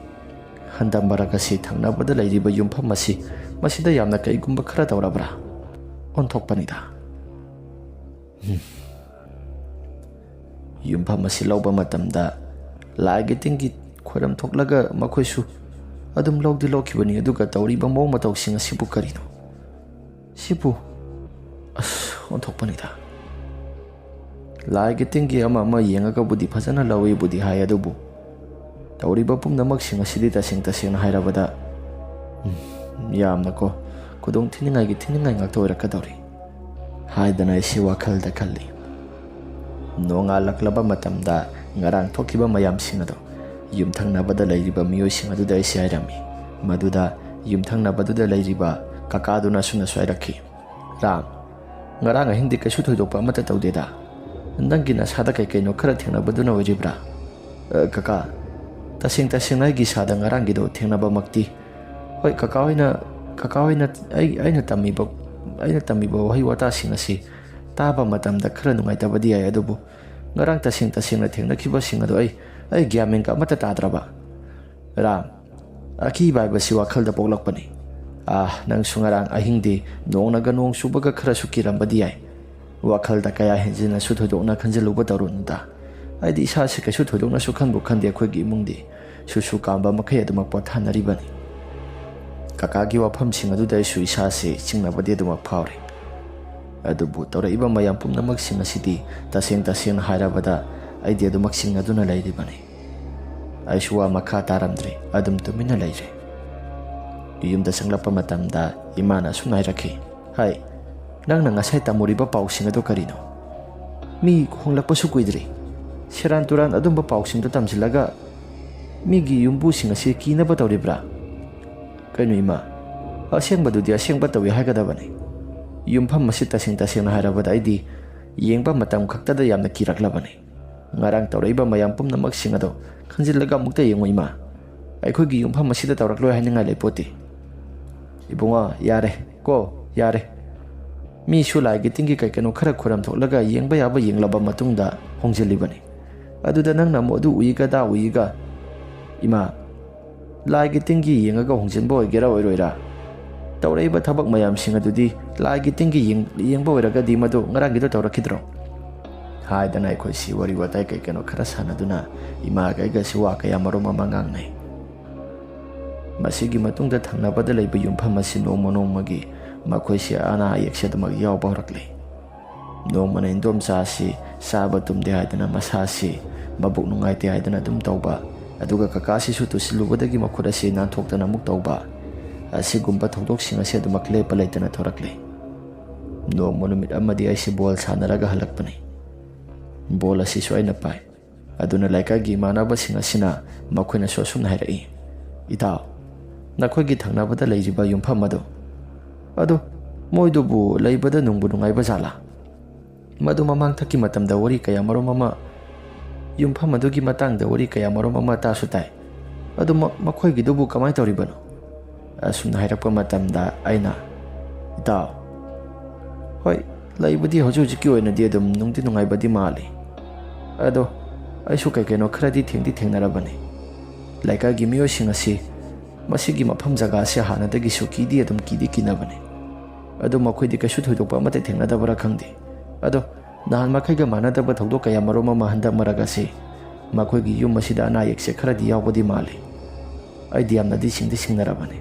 ꯍꯟꯗꯛ ꯃꯔꯛ ꯑꯁꯤ ꯊꯪꯅꯕꯗ ꯂꯩꯔꯤꯕ ꯌꯨꯝꯐꯝ ꯑꯁꯤ, ꯃꯁꯤꯗ ꯌꯥꯝꯅ ꯀꯩꯒꯨꯝꯕ ꯈꯔ ꯇꯧꯔꯕ꯭ꯔꯥ? ꯑꯣꯟꯊꯣꯛꯄꯅꯤꯗ꯫ ꯍꯨꯝ꯫ ꯌꯨꯝꯐꯝ ꯑꯁꯤ ꯂꯧꯕ ꯃꯇꯝꯗ ꯂꯥꯏꯒꯤ ꯇꯤꯟꯒꯤ ꯈꯣꯏꯔꯝ ꯊꯣꯛꯂꯒ ꯃꯈꯣꯏꯁꯨ ꯑꯗꯨꯝ ꯂꯧꯗꯤ ꯂꯧꯈꯤꯕꯅꯤ, ꯑꯗꯨꯒ ꯇꯧꯔꯤꯕ ꯃꯑꯣꯡ ꯃꯇꯧꯁꯤꯡ ꯑꯁꯤꯕꯨ ꯀꯔꯤꯅꯣ? ꯁꯤꯕꯨ, ꯑꯁ, ꯑꯣꯟꯊꯣꯛꯄꯅꯤꯗ꯫ ꯂꯥꯏꯒꯤ ꯇꯤꯟꯒꯤ ꯑꯃ ꯑꯃ ꯌꯦꯡꯉꯒꯕꯨꯗꯤ ꯐꯖꯅ ꯂꯧꯏꯕꯨꯗꯤ ꯍꯥꯏ, ꯑꯗꯨꯕꯨ ꯇꯧꯔꯤꯕ ꯄꯨꯝꯅꯃꯛꯁꯤꯡ ꯑꯁꯤꯗꯤ ꯇꯁꯦꯡ ꯇꯁꯦꯡꯅ ꯍꯥꯏꯔꯕꯗ, ꯎꯝ, ꯌꯥꯝꯅꯀꯣ ꯈꯨꯗꯣꯡ ꯊꯤꯅꯤꯡꯉꯥꯏꯒꯤ ꯊꯤꯅꯤꯡꯉꯥꯏ ꯉꯥꯛꯇ ꯑꯣꯏꯔꯛꯀꯗꯧꯔꯤ ꯍꯥꯏꯗꯅ ꯑꯩꯁꯤ ꯋꯥꯈꯜꯗ ꯈꯜꯂꯤ꯫ ꯅꯣꯡꯉꯥꯜꯂꯛꯂꯕ ꯃꯇꯝꯗ ꯉꯔꯥꯡ ꯊꯣꯛꯈꯤꯕ ꯃꯌꯥꯝꯁꯤꯡ ꯑꯗꯨ ꯌꯨꯝꯊꯪꯅꯕꯗ ꯂꯩꯔꯤꯕ ꯃꯤꯑꯣꯏꯁꯤꯡ ꯑꯗꯨꯗ ꯑꯩꯁꯦ ꯍꯥꯏꯔꯝꯃꯤ꯫ ꯃꯗꯨꯗ ꯌꯨꯝꯊꯪꯅꯕꯗꯨꯗ ꯂꯩꯔꯤꯕ ꯀꯀꯥꯗꯨꯅ ꯑꯁꯨꯝꯅꯁꯨ ꯍꯥꯏꯔꯛꯈꯤ, "ꯔꯥꯝ, ꯉꯔꯥꯡ ꯑꯍꯤꯡꯗꯤ ꯀꯩꯁꯨ ꯊꯣꯏꯗꯣꯛꯄ ꯑꯃꯠꯇ ꯇꯧꯗꯦꯗ꯫ ꯅꯪꯒꯤ ꯅꯁꯥꯗ ꯀꯩ ꯀꯩꯅꯣ ꯈꯔ ꯊꯦꯡꯅꯕꯗꯨꯅ ꯑꯣꯏꯔꯤꯕ꯭ꯔꯥ?" "ꯑ, ꯀꯀꯥ, ꯇꯁꯦꯡ ꯇꯁꯦꯡꯅ ꯑꯩꯒꯤ ꯏꯁꯥꯗ ꯉꯔꯥꯡꯒꯤꯗꯣ ꯊꯦꯡꯅꯕꯃꯛꯇꯤ, ꯍꯣꯏ, ꯀꯀꯥ ꯍꯣꯏꯅ, ꯀꯀꯥ ꯍꯣꯏꯅ ꯑꯩ, ꯑꯩꯅ ꯇꯝꯃꯤꯕ, ꯑꯩꯅ ꯇꯝꯃꯤꯕ ꯋꯥꯍꯩ ꯋꯥꯇꯥꯁꯤꯡ ꯑꯁꯤ ꯇꯥꯕ ꯃꯇꯝꯗ ꯈꯔ ꯅꯨꯡꯉꯥꯏꯇꯕꯗꯤ ꯌꯥꯏ, ꯑꯗꯨꯕꯨ ꯉꯔꯥꯡ ꯇꯁꯦꯡ ꯇꯁꯦꯡꯅ ꯊꯦꯡꯅꯈꯤꯕꯁꯤꯡ ꯑꯗꯣ ꯑꯩ, ꯑꯩ ꯒ꯭ꯌꯥꯟ ꯃꯦꯟꯒ ꯑꯃꯠꯇ ꯇꯥꯗ꯭ꯔꯕ꯫ ꯔꯥꯝ, ꯑꯀꯤꯕ ꯍꯥꯏꯕꯁꯤ ꯋꯥꯈꯜꯗ ꯄꯣꯛꯂꯛꯄꯅꯤ꯫ ꯑꯥ, ꯅꯪꯁꯨ ꯉꯔꯥꯡ ꯑꯍꯤꯡꯗꯤ ꯅꯣꯡꯅꯒ ꯅꯣꯡ ꯆꯨꯕꯒ ꯈꯔꯁꯨ ꯀꯤꯔꯝꯕꯗꯤ ꯌꯥꯏ꯫ ꯋꯥꯈꯜꯗ ꯀꯌꯥ ꯍꯦꯟꯖꯤꯟꯅꯁꯨ ꯊꯣꯏꯗꯣꯛꯅ ꯈꯟꯖꯤꯜꯂꯨꯕ ꯇꯧꯔꯨꯅꯨꯗ꯫ ꯑꯩꯗꯤ ꯏꯁꯥꯁꯦ ꯀꯩꯁꯨ ꯊꯣꯏꯗꯣꯛꯅꯁꯨ ꯈꯟꯕꯨ ꯈꯟꯗꯦ, ꯑꯩꯈꯣꯏꯒꯤ ꯏꯃꯨꯡꯗꯤ ꯁꯨꯁꯨ ꯀꯥꯝꯕ ꯃꯈꯩ ꯑꯗꯨꯃꯛ ꯄꯣꯊꯥꯅꯔꯤꯕꯅꯤ꯫ ꯀꯀꯥꯒꯤ ꯋꯥꯐꯝꯁꯤꯡ ꯑꯗꯨꯗ ꯑꯩꯁꯨ ꯏꯁꯥꯁꯦ ꯆꯤꯡꯅꯕꯗꯤ ꯑꯗꯨꯃꯛ ꯐꯥꯎꯔꯤ꯫ ꯑꯗꯨꯕꯨ ꯇꯧꯔꯛꯏꯕ ꯃꯌꯥꯝ ꯄꯨꯝꯅꯃꯛꯁꯤꯡ ꯑꯁꯤꯗꯤ ꯇꯁꯦꯡ ꯇꯁꯦꯡꯅ ꯍꯥꯏꯔꯕꯗ ꯑꯩꯗꯤ ꯑꯗꯨꯃꯛ ꯆꯤꯡꯅꯗꯨꯅ ꯂꯩꯔꯤꯕꯅꯤ꯫ ꯑꯩꯁꯨ ꯋꯥ ꯃꯈꯥ ꯇꯥꯔꯝꯗ꯭ꯔꯦ, ꯑꯗꯨꯝ ꯇꯨꯃꯤꯟꯅ ꯂꯩꯔꯦ꯫ ꯌꯨꯝꯗ ꯆꯪꯂꯛꯄ ꯃꯇꯝꯗ ꯏꯃꯥꯅ ꯑꯁꯨꯝꯅ ꯍꯥꯏꯔꯛꯈꯤ, "ꯍꯥꯏ, ꯅꯪꯅ ꯉꯁꯥꯏ ꯇꯝꯃꯨꯔꯤꯕ ꯄꯥꯎꯁꯤꯡ ꯑꯗꯨ ꯀꯔꯤꯅꯣ? ꯃꯤ ꯍꯣꯡꯂꯛꯄꯁꯨ ꯀꯨꯏꯗ꯭ꯔꯤ꯫ ꯁꯦꯔꯥꯟ ꯇꯨꯔꯥꯟ ꯑꯗꯨꯝꯕ ꯄꯥꯎꯁꯤꯡꯗꯨ ꯇꯝꯁꯤꯜꯂꯒ ꯃꯤꯒꯤ ꯌꯨꯝꯕꯨꯁꯤꯡ ꯑꯁꯤ ꯀꯤꯅꯕ ꯇꯧꯔꯤꯕ꯭ꯔꯥ?" "ꯀꯩꯅꯣ ꯏꯃꯥ, ꯑꯁꯦꯡꯕꯗꯨꯗꯤ ꯑꯁꯦꯡꯕ ꯇꯧꯏ ꯍꯥꯏꯒꯗꯕꯅꯤ꯫ ꯌꯨꯝꯐꯝ ꯑꯁꯤ ꯇꯁꯦꯡ ꯇꯁꯦꯡꯅ ꯍꯥꯏꯔꯕꯗ ꯑꯩꯗꯤ ꯌꯦꯡꯕ ꯃꯇꯝ ꯈꯛꯇꯗ ꯌꯥꯝꯅ ꯀꯤꯔꯛꯂꯕꯅꯤ꯫ ꯉꯔꯥꯡ ꯇꯧꯔꯛꯏꯕ ꯃꯌꯥꯝ ꯄꯨꯝꯅꯃꯛꯁꯤꯡ ꯑꯗꯣ ꯈꯟꯖꯤꯜꯂꯒ ꯑꯃꯨꯛꯇ ꯌꯦꯡꯉꯨ ꯏꯃꯥ꯫ ꯑꯩꯈꯣꯏꯒꯤ ꯌꯨꯝꯐꯝ ꯑꯁꯤꯗ ꯇꯧꯔꯛꯂꯣꯏ ꯍꯥꯏꯅꯤꯡꯉꯥꯏ ꯂꯩꯄꯣꯠꯇꯦ꯫ ꯏꯕꯨꯡꯉꯣ, ꯌꯥꯔꯦ ꯀꯣ, ꯌꯥꯔꯦ꯫ ꯃꯤꯁꯨ ꯂꯥꯏꯒꯤ ꯇꯤꯟꯒꯤ ꯀꯩ ꯀꯩꯅꯣ ꯈꯔ ꯈꯨꯔꯝ ꯊꯣꯛꯂꯒ ꯌꯦꯡꯕ ꯌꯥꯕ ꯌꯦꯡꯂꯕ ꯃꯇꯨꯡꯗ ꯍꯣꯡꯖꯤꯜꯂꯤꯕꯅꯤ꯫ ꯑꯗꯨꯗ ꯅꯪꯅ ꯑꯃꯨꯛ ꯑꯗꯨ ꯎꯏꯒ ꯑꯗꯥ ꯎꯏꯒ꯫ ꯏꯃꯥ, ꯂꯥꯏꯒꯤ ꯇꯤꯟꯒꯤ ꯌꯦꯡꯉꯒ ꯍꯣꯡꯖꯤꯟꯕ ꯑꯣꯏꯒꯦꯔꯥ ꯑꯣꯏꯔꯣꯏꯔꯥ? ꯇꯧꯔꯛꯏꯕ ꯊꯕꯛ ꯃꯌꯥꯝꯁꯤꯡ ꯑꯗꯨꯗꯤ ꯂꯥꯏꯒꯤ ꯇꯤꯟꯒꯤ ꯌꯦꯡ-, ꯌꯦꯡꯕ ꯑꯣꯏꯔꯒꯗꯤ ꯃꯗꯨ ꯉꯔꯥꯡꯒꯤꯗꯣ ꯇꯧꯔꯛꯈꯤꯗ꯭ꯔꯣ?" ꯍꯥꯏꯗꯅ ꯑꯩꯈꯣꯏꯁꯤ ꯋꯥꯔꯤ ꯋꯥꯇꯥꯏ ꯀꯩ ꯀꯩꯅꯣ ꯈꯔ ꯁꯥꯟꯅꯗꯨꯅ ꯏꯃꯥꯒ ꯑꯩꯒꯁꯤ ꯋꯥ ꯀꯌꯥ ꯃꯔꯨꯝ ꯑꯃ ꯉꯥꯡꯅꯩ꯫ ꯃꯁꯤꯒꯤ ꯃꯇꯨꯡꯗ ꯊꯪꯅꯕꯗ ꯂꯩꯕ ꯌꯨꯝꯐꯝ ꯑꯁꯤ ꯅꯣꯡꯃ ꯅꯣꯡꯃꯒꯤ ꯃꯈꯣꯏꯁꯤ ꯑꯅꯥ ꯑꯌꯦꯛꯁꯦ ꯑꯗꯨꯃꯛ ꯌꯥꯎꯕ ꯍꯧꯔꯛꯂꯦ꯫ ꯅꯣꯡꯃꯅ ꯏꯟꯗꯣꯝꯆꯥ ꯑꯁꯤ ꯆꯥꯕ ꯇꯨꯝꯗꯦ ꯍꯥꯏꯗꯅ, ꯃꯁꯥ ꯑꯁꯤ ꯃꯕꯨꯛ ꯅꯨꯡꯉꯥꯏꯇꯦ ꯍꯥꯏꯗꯅ ꯑꯗꯨꯝ ꯇꯧꯕ, ꯑꯗꯨꯒ ꯀꯀꯥꯁꯤꯁꯨ ꯇꯨꯁꯤꯜꯂꯨꯕꯗꯒꯤ ꯃꯈꯨꯠ ꯑꯁꯤ ꯅꯥꯟꯊꯣꯛꯇꯅ ꯑꯃꯨꯛ ꯇꯧꯕ, ꯑꯁꯤꯒꯨꯝꯕ ꯊꯧꯗꯣꯛꯁꯤꯡ ꯑꯁꯤ ꯑꯗꯨꯃꯛ ꯂꯦꯞꯄ ꯂꯩꯇꯅ ꯊꯣꯔꯛꯂꯤ꯫ ꯅꯣꯡꯃ ꯅꯨꯃꯤꯠ ꯑꯃꯗꯤ ꯑꯩꯁꯤ ꯕꯣꯜ ꯁꯥꯟꯅꯔꯒ ꯍꯜꯂꯛꯄꯅꯤ꯫ ꯕꯣꯜ ꯑꯁꯤꯁꯨ ꯑꯩꯅ ꯄꯥꯏ꯫ ꯑꯗꯨꯅ ꯂꯩꯀꯥꯏꯒꯤ ꯏꯃꯥꯟꯅꯕꯁꯤꯡ ꯑꯁꯤꯅ, ꯃꯈꯣꯏꯅꯁꯨ ꯑꯁꯨꯝꯅ ꯍꯥꯏꯔꯛꯏ, "ꯏꯇꯥꯎ, ꯅꯈꯣꯏꯒꯤ ꯊꯪꯅꯕꯗ ꯂꯩꯔꯤꯕ ꯌꯨꯝꯐꯝ ꯑꯗꯨ, ꯑꯗꯨ ꯃꯣꯏꯗꯨꯕꯨ ꯂꯩꯕꯗ ꯅꯨꯡꯕꯨ ꯅꯨꯡꯉꯥꯏꯕ ꯖꯥꯠꯂꯥ? ꯃꯗꯨ ꯃꯃꯥꯡꯊꯛꯀꯤ ꯃꯇꯝꯗ ꯋꯥꯔꯤ ꯀꯌꯥ ꯃꯔꯨꯝ ꯑꯃ, ꯌꯨꯝꯐꯝ ꯑꯗꯨꯒꯤ ꯃꯇꯥꯡꯗ ꯋꯥꯔꯤ ꯀꯌꯥ ꯃꯔꯨꯝ ꯑꯃ ꯇꯥꯁꯨ ꯇꯥꯏ꯫ ꯑꯗꯨ ꯃ-, ꯃꯈꯣꯏꯒꯤꯗꯨꯕꯨ ꯀꯃꯥꯏꯅ ꯇꯧꯔꯤꯕꯅꯣ?" ꯑꯁꯨꯝꯅ ꯍꯥꯏꯔꯛꯄ ꯃꯇꯝꯗ ꯑꯩꯅ, "ꯏꯇꯥꯎ, ꯍꯣꯏ, ꯂꯩꯕꯗꯤ ꯍꯧꯖꯤꯛ ꯍꯧꯖꯤꯛꯀꯤ ꯑꯣꯏꯅꯗꯤ ꯑꯗꯨꯝ ꯅꯨꯡꯗꯤ ꯅꯨꯡꯉꯥꯏꯕꯗꯤ ꯃꯥꯜꯂꯤ꯫ ꯑꯗꯣ ꯑꯩꯁꯨ ꯀꯩ ꯀꯩꯅꯣ ꯈꯔꯗꯤ ꯊꯦꯡꯗꯤ ꯊꯦꯡꯅꯔꯕꯅꯤ꯫ ꯂꯩꯀꯥꯏꯒꯤ ꯃꯤꯑꯣꯏꯁꯤꯡ ꯑꯁꯤ ꯃꯁꯤꯒꯤ ꯃꯐꯝ ꯖꯒꯥꯁꯦ ꯍꯥꯟꯅꯗꯒꯤꯁꯨ ꯀꯤꯗꯤ ꯑꯗꯨꯝ ꯀꯤꯗꯤ ꯀꯤꯅꯕꯅꯤ꯫ ꯑꯗꯣ ꯃꯈꯣꯏꯗꯤ ꯀꯩꯁꯨ ꯊꯣꯏꯗꯣꯛꯄ ꯑꯃꯠꯇ ꯊꯦꯡꯅꯗꯕ꯭ꯔꯥ ꯈꯪꯗꯦ꯫ ꯑꯗꯣ ꯅꯍꯥꯟ ꯃꯈꯩꯒ ꯃꯥꯟꯅꯗꯕ ꯊꯧꯗꯣꯛ ꯀꯌꯥ ꯃꯔꯨꯝ ꯑꯃ ꯍꯟꯗꯛ ꯃꯔꯛ ꯑꯁꯤ ꯃꯈꯣꯏꯒꯤ ꯌꯨꯝ ꯑꯁꯤꯗ ꯑꯅꯥ ꯑꯌꯦꯛꯁꯦ ꯈꯔꯗꯤ ꯌꯥꯎꯕꯗꯤ ꯃꯥꯜꯂꯤ꯫ ꯑꯩꯗꯤ ꯌꯥꯝꯅꯗꯤ ꯁꯤꯡꯗꯤ ꯁꯤꯡꯅꯔꯕꯅꯤ꯫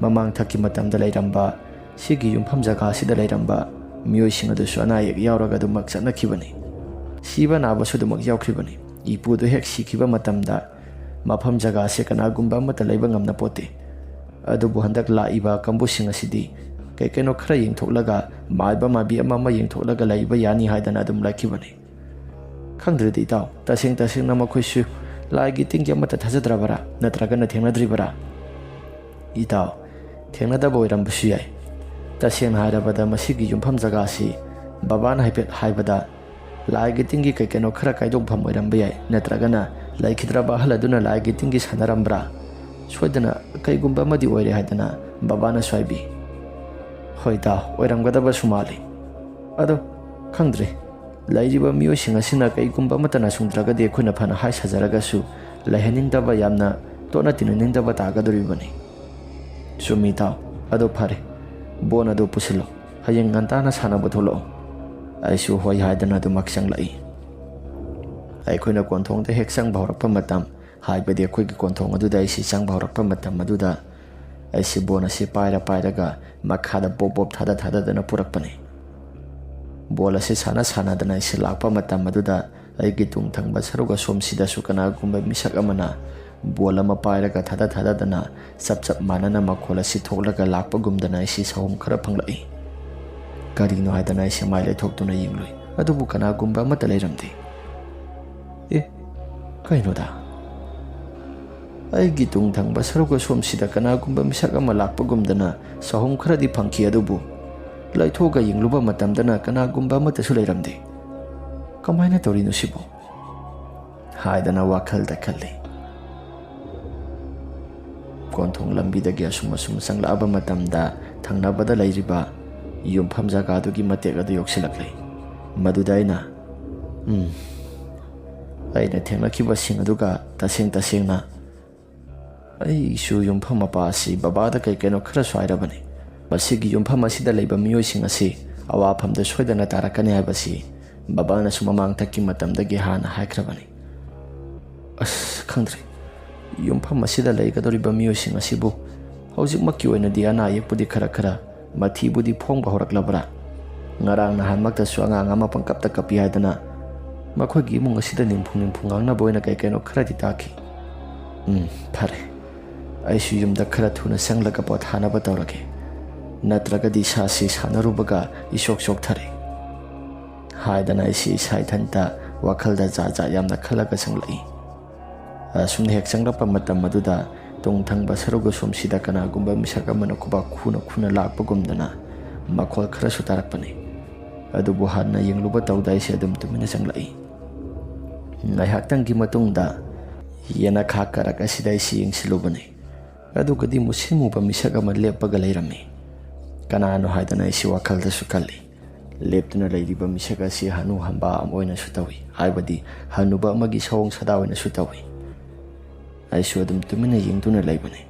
ꯃꯃꯥꯡ ꯊꯛꯀꯤ ꯃꯇꯝꯗ ꯂꯩꯔꯝꯕ, ꯁꯤꯒꯤ ꯌꯨꯝꯐꯝ ꯖꯒꯥ ꯑꯁꯤꯗ ꯂꯩꯔꯝꯕ ꯃꯤꯑꯣꯏꯁꯤꯡ ꯑꯗꯨꯁꯨ ꯑꯅꯥ ꯑꯌꯦꯛ ꯌꯥꯎꯔꯒ ꯑꯗꯨꯃꯛ ꯆꯠꯅꯈꯤꯕꯅꯤ꯫ ꯁꯤꯕ ꯅꯥꯕꯁꯨ ꯑꯗꯨꯃꯛ ꯌꯥꯎꯈꯤꯕꯅꯤ꯫ ꯏꯄꯨꯗꯨ ꯍꯦꯛ ꯁꯤꯈꯤꯕ ꯃꯇꯝꯗ ꯃꯐꯝ ꯖꯒꯥꯁꯦ ꯀꯅꯥꯒꯨꯝꯕ ꯑꯃꯠꯇ ꯂꯩꯕ ꯉꯝꯅ ꯄꯣꯠꯇꯦ꯫ ꯑꯗꯨꯕꯨ ꯍꯟꯗꯛ ꯂꯥꯛꯏꯕ ꯀꯥꯡꯕꯨꯁꯤꯡ ꯑꯁꯤꯗꯤ ꯀꯩ ꯀꯩꯅꯣ ꯈꯔ ꯌꯦꯡꯊꯣꯛꯂꯒ, ꯃꯥꯏꯕ ꯃꯥꯏꯕꯤ ꯑꯃ ꯑꯃ ꯌꯦꯡꯊꯣꯛꯂꯒ ꯂꯩꯕ ꯌꯥꯅꯤ ꯍꯥꯏꯗꯅ ꯑꯗꯨꯝ ꯂꯥꯛꯈꯤꯕꯅꯤ꯫ ꯈꯪꯗ꯭ꯔꯗꯤ ꯏꯇꯥꯎ, ꯇꯁꯦꯡ ꯇꯁꯦꯡꯅ ꯃꯈꯣꯏꯁꯨ ꯂꯥꯏꯒꯤ ꯇꯤꯟꯒꯤ ꯑꯃꯠꯇ ꯊꯥꯖꯗ꯭ꯔꯕꯔꯥ, ꯅꯠꯇ꯭ꯔꯒꯅ ꯊꯦꯡꯅꯗ꯭ꯔꯤꯕꯔꯥ?" "ꯏꯇꯥꯎ, ꯊꯦꯡꯅꯗꯕ ꯑꯣꯏꯔꯝꯕꯁꯨ ꯌꯥꯏ꯫ ꯇꯁꯦꯡꯅ ꯍꯥꯏꯔꯕꯗ ꯃꯁꯤꯒꯤ ꯌꯨꯝꯐꯝ ꯖꯒꯥꯁꯤ ꯕꯕꯥꯅ ꯍꯥꯏꯐꯦꯠ ꯍꯥꯏꯕꯗ ꯂꯥꯏꯒꯤ ꯇꯤꯟꯒꯤ ꯀꯩ ꯀꯩꯅꯣ ꯈꯔ ꯀꯥꯏꯗꯣꯛꯐꯝ ꯑꯣꯏꯔꯝꯕ ꯌꯥꯏ, ꯅꯠꯇ꯭ꯔꯒꯅ ꯂꯩꯈꯤꯗ꯭ꯔꯕ ꯑꯍꯜ ꯑꯗꯨꯅ ꯂꯥꯏꯒꯤ ꯇꯤꯟꯒꯤ ꯁꯥꯟꯅꯔꯝꯕ꯭ꯔꯥ? ꯁꯣꯏꯗꯅ ꯀꯩꯒꯨꯝꯕ ꯑꯃꯗꯤ ꯑꯣꯏꯔꯦ" ꯍꯥꯏꯗꯅ ꯕꯕꯥꯅꯁꯨ ꯍꯥꯏꯕꯤ꯫ "ꯍꯣꯏ ꯏꯇꯥꯎ, ꯑꯣꯏꯔꯝꯒꯗꯕꯁꯨ ꯃꯥꯜꯂꯤ꯫ ꯑꯗꯣ ꯈꯪꯗ꯭ꯔꯦ, ꯂꯩꯔꯤꯕ ꯃꯤꯑꯣꯏꯁꯤꯡ ꯑꯁꯤꯅ ꯀꯩꯒꯨꯝꯕ ꯑꯃꯠꯇ ꯅꯥꯁꯨꯡꯗ꯭ꯔꯒꯗꯤ ꯑꯩꯈꯣꯏꯅ ꯐꯅ ꯍꯥꯏ ꯁꯥꯖꯔꯒꯁꯨ ꯂꯩꯍꯟꯅꯤꯡꯗꯕ, ꯌꯥꯝꯅ ꯇꯣꯠꯅ ꯇꯤꯟꯅꯅꯤꯡꯗꯕ ꯇꯥꯒꯗꯧꯔꯤꯕꯅꯤ꯫" "ꯆꯨꯝꯃꯤ ꯏꯇꯥꯎ꯫ ꯑꯗꯣ ꯐꯔꯦ, ꯕꯣꯟ ꯑꯗꯨ ꯄꯨꯁꯤꯜꯂꯣ꯫ ꯍꯌꯦꯡ ꯉꯟꯇꯥꯅ ꯁꯥꯟꯅꯕ ꯊꯣꯛꯂꯛꯑꯣ꯫" ꯑꯩꯁꯨ ꯍꯣꯏ ꯍꯥꯏꯗꯅ ꯑꯗꯨꯃꯛ ꯆꯪꯂꯛꯏ꯫ ꯑꯩꯈꯣꯏꯅ ꯀꯣꯟꯊꯣꯡꯗ ꯍꯦꯛ ꯆꯪꯕ ꯍꯧꯔꯛꯄ ꯃꯇꯝ, ꯍꯥꯏꯕꯗꯤ ꯑꯩꯈꯣꯏꯒꯤ ꯀꯣꯟꯊꯣꯡ ꯑꯗꯨꯗ ꯑꯩꯁꯤ ꯆꯪꯕ ꯍꯧꯔꯛꯄ ꯃꯇꯝ ꯑꯗꯨꯗ, ꯑꯩꯁꯤ ꯕꯣꯟ ꯑꯁꯤ ꯄꯥꯏꯔ ꯄꯥꯏꯔꯒ ꯃꯈꯥꯗ ꯕꯣꯞ ꯕꯣꯞ ꯊꯥꯗ ꯊꯥꯗꯗꯅ ꯄꯨꯔꯛꯄꯅꯤ꯫ ꯕꯣꯜ ꯑꯁꯤ ꯁꯥꯟꯅ ꯁꯥꯟꯅꯗꯅ ꯑꯩꯁꯦ ꯂꯥꯛꯄ ꯃꯇꯝ ꯑꯗꯨꯗ ꯑꯩꯒꯤ ꯇꯨꯡ ꯊꯪꯕ ꯁꯔꯨꯛ ꯑꯁꯣꯝꯁꯤꯗꯁꯨ ꯀꯅꯥꯒꯨꯝꯕ ꯃꯤꯁꯛ ꯑꯃꯅ ꯕꯣꯜ ꯑꯃ ꯄꯥꯏꯔꯒ ꯊꯥꯗ ꯊꯥꯗꯗꯅ ꯆꯞ ꯆꯞ ꯃꯥꯟꯅꯅ ꯃꯈꯣꯜ ꯑꯁꯤ ꯊꯣꯛꯂꯒ ꯂꯥꯛꯄꯒꯨꯝꯗꯅ ꯑꯩꯁꯤ ꯁꯥꯎꯍꯨꯝ ꯈꯔ ꯐꯪꯂꯛꯏ꯫ ꯀꯔꯤꯅꯣ ꯍꯥꯏꯗꯅ ꯑꯩꯁꯦ ꯃꯥꯏ ꯂꯩꯊꯣꯛꯇꯨꯅ ꯌꯦꯡꯂꯨꯏ, ꯑꯗꯨꯕꯨ ꯀꯅꯥꯒꯨꯝꯕ ꯑꯃꯠꯇ ꯂꯩꯔꯝꯗꯦ꯫ "ꯑꯦ, ꯀꯩꯅꯣꯗ?" ꯑꯩꯒꯤ ꯇꯨꯡ ꯊꯪꯕ ꯁꯔꯨꯛ ꯑꯁꯣꯝꯁꯤꯗ ꯀꯅꯥꯒꯨꯝꯕ ꯃꯤꯁꯛ ꯑꯃ ꯂꯥꯛꯄꯒꯨꯝꯗꯅ ꯁꯥꯍꯨꯝ ꯈꯔꯗꯤ ꯐꯪꯈꯤ, ꯑꯗꯨꯕꯨ ꯂꯩꯊꯣꯛꯑꯒ ꯌꯦꯡꯂꯨꯕ ꯃꯇꯝꯗꯅ ꯀꯅꯥꯒꯨꯝꯕ ꯑꯃꯠꯇꯁꯨ ꯂꯩꯔꯝꯗꯦ꯫ "ꯀꯃꯥꯏꯅ ꯇꯧꯔꯤꯅꯣ ꯁꯤꯕꯨ?" ꯍꯥꯏꯗꯅ ꯋꯥꯈꯜꯗ ꯈꯜꯂꯤ꯫ ꯀꯣꯟꯊꯣꯡ ꯂꯝꯕꯤꯗꯒꯤ ꯑꯁꯨꯝ ꯑꯁꯨꯝ ꯆꯪꯂꯛꯑꯕ ꯃꯇꯝꯗ ꯊꯪꯅꯕꯗ ꯂꯩꯔꯤꯕ ꯌꯨꯝꯐꯝ ꯖꯒꯥꯗꯨꯒꯤ ꯃꯇꯦꯛ ꯑꯗꯨ ꯌꯧꯁꯤꯜꯂꯛꯂꯦ꯫ ꯃꯗꯨꯗ ꯑꯩꯅ, "ꯎꯝ, ꯑꯩꯅ ꯊꯦꯡꯅꯈꯤꯕꯁꯤꯡ ꯑꯗꯨꯒ ꯇꯁꯦꯡ ꯇꯁꯦꯡꯅ ꯑꯩꯁꯨ ꯌꯨꯝꯐꯝ ꯃꯄꯥ ꯑꯁꯤ ꯕꯕꯥꯗ ꯀꯩ ꯀꯩꯅꯣ ꯈꯔꯁꯨ ꯍꯥꯏꯔꯕꯅꯤ꯫ ꯃꯁꯤꯒꯤ ꯌꯨꯝꯐꯝ ꯑꯁꯤꯗ ꯂꯩꯕ ꯃꯤꯑꯣꯏꯁꯤꯡ ꯑꯁꯤ ꯑꯋꯥꯐꯝꯗ ꯁꯣꯏꯗꯅ ꯇꯥꯔꯛꯀꯅꯤ ꯍꯥꯏꯕꯁꯤ ꯕꯕꯥꯅꯁꯨ ꯃꯃꯥꯡꯊꯛꯀꯤ ꯃꯇꯝꯗꯒꯤ ꯍꯥꯟꯅ ꯍꯥꯏꯈ꯭ꯔꯕꯅꯤ꯫ ꯑꯁ, ꯈꯪꯗ꯭ꯔꯦ꯫ ꯌꯨꯝꯐꯝ ꯑꯁꯤꯗ ꯂꯩꯒꯗꯧꯔꯤꯕ ꯃꯤꯑꯣꯏꯁꯤꯡ ꯑꯁꯤꯕꯨ ꯍꯧꯖꯤꯛꯃꯛꯀꯤ ꯑꯣꯏꯅꯗꯤ ꯑꯅꯥ ꯑꯌꯦꯛꯄꯨꯗꯤ ꯈꯔ ꯈꯔ, ꯃꯊꯤꯕꯨꯗꯤ ꯐꯣꯡꯕ ꯍꯧꯔꯛꯂꯕ꯭ꯔꯥ? ꯉꯔꯥꯡ ꯅꯍꯥꯟꯃꯛꯇꯁꯨ ꯑꯉꯥꯡ ꯑꯃ ꯄꯪꯀꯞꯇ ꯀꯞꯄꯤ ꯍꯥꯏꯗꯅ ꯃꯈꯣꯏꯒꯤ ꯏꯃꯨꯡ ꯑꯁꯤꯗ ꯅꯤꯝꯐꯨ ꯅꯤꯝꯐꯨ ꯉꯥꯡꯅꯕ ꯑꯣꯏꯅ ꯀꯩ ꯀꯩꯅꯣ ꯈꯔꯗꯤ ꯇꯥꯈꯤ꯫ ꯎꯝ, ꯐꯔꯦ꯫ ꯑꯩꯁꯨ ꯌꯨꯝꯗ ꯈꯔ ꯊꯨꯅ ꯆꯪꯂꯒ ꯄꯣꯊꯥꯅꯕ ꯇꯧꯔꯒꯦ꯫ ꯅꯠꯇ꯭ꯔꯒꯗꯤ ꯏꯁꯥꯁꯤ ꯁꯥꯟꯅꯔꯨꯕꯒ ꯏꯁꯣꯛ ꯆꯣꯛꯊꯔꯦ", ꯍꯥꯏꯗꯅ ꯑꯩꯁꯤ ꯏꯁꯥ ꯏꯊꯟꯇ ꯋꯥꯈꯜꯗ ꯖꯥꯠ ꯖꯥꯠ ꯌꯥꯝꯅ ꯈꯜꯂꯒ ꯆꯪꯂꯛꯏ꯫ ꯑꯁꯨꯝꯅ ꯍꯦꯛ ꯆꯪꯂꯛꯄ ꯃꯇꯝ ꯑꯗꯨꯗ ꯇꯨꯡ ꯊꯪꯕ ꯁꯔꯨꯛ ꯑꯁꯣꯝꯁꯤꯗ ꯀꯅꯥꯒꯨꯝꯕ ꯃꯤꯁꯛ ꯑꯃꯅ ꯈꯨꯕꯥꯛ ꯈꯨꯅ ꯈꯨꯅ ꯂꯥꯛꯄꯒꯨꯝꯗꯅ ꯃꯈꯣꯜ ꯈꯔꯁꯨ ꯇꯥꯔꯛꯄꯅꯤ꯫ ꯑꯗꯨꯕꯨ ꯍꯟꯅ ꯌꯦꯡꯂꯨꯕ ꯇꯧꯗ ꯑꯩꯁꯦ ꯑꯗꯨꯝ ꯇꯨꯃꯤꯟꯅ ꯆꯪꯂꯛꯏ꯫ ꯉꯥꯏꯍꯥꯛꯇꯪꯒꯤ ꯃꯇꯨꯡꯗ ꯌꯦꯅꯈꯥ ꯀꯥꯔꯛ ꯑꯁꯤꯗ ꯑꯩꯁꯤ ꯌꯦꯡꯁꯤꯜꯂꯨꯕꯅꯤ꯫ ꯑꯗꯨꯒꯗꯤ ꯃꯨꯁꯤꯟ ꯃꯨꯕ ꯃꯤꯁꯛ ꯑꯃ ꯂꯦꯞꯄꯒ ꯂꯩꯔꯝꯃꯤ꯫ ꯀꯅꯥꯅꯣ ꯍꯥꯏꯗꯅ ꯑꯩꯁꯤ ꯋꯥꯈꯜꯗꯁꯨ ꯈꯜꯂꯤ꯫ ꯂꯦꯞꯇꯨꯅ ꯂꯩꯔꯤꯕ ꯃꯤꯁꯛ ꯑꯁꯤ ꯍꯅꯨ ꯍꯝꯕꯥ ꯑꯃ ꯑꯣꯏꯅꯁꯨ ꯇꯧꯏ, ꯍꯥꯏꯕꯗꯤ ꯍꯅꯨꯕ ꯑꯃꯒꯤ ꯁꯑꯣꯡ ꯁꯥꯗꯥ ꯑꯣꯏꯅꯁꯨ ꯇꯧꯏ꯫ ꯑꯩꯁꯨ ꯑꯗꯨꯝ ꯇꯨꯃꯤꯟꯅ ꯌꯦꯡꯗꯨꯅ ꯂꯩꯕꯅꯤ꯫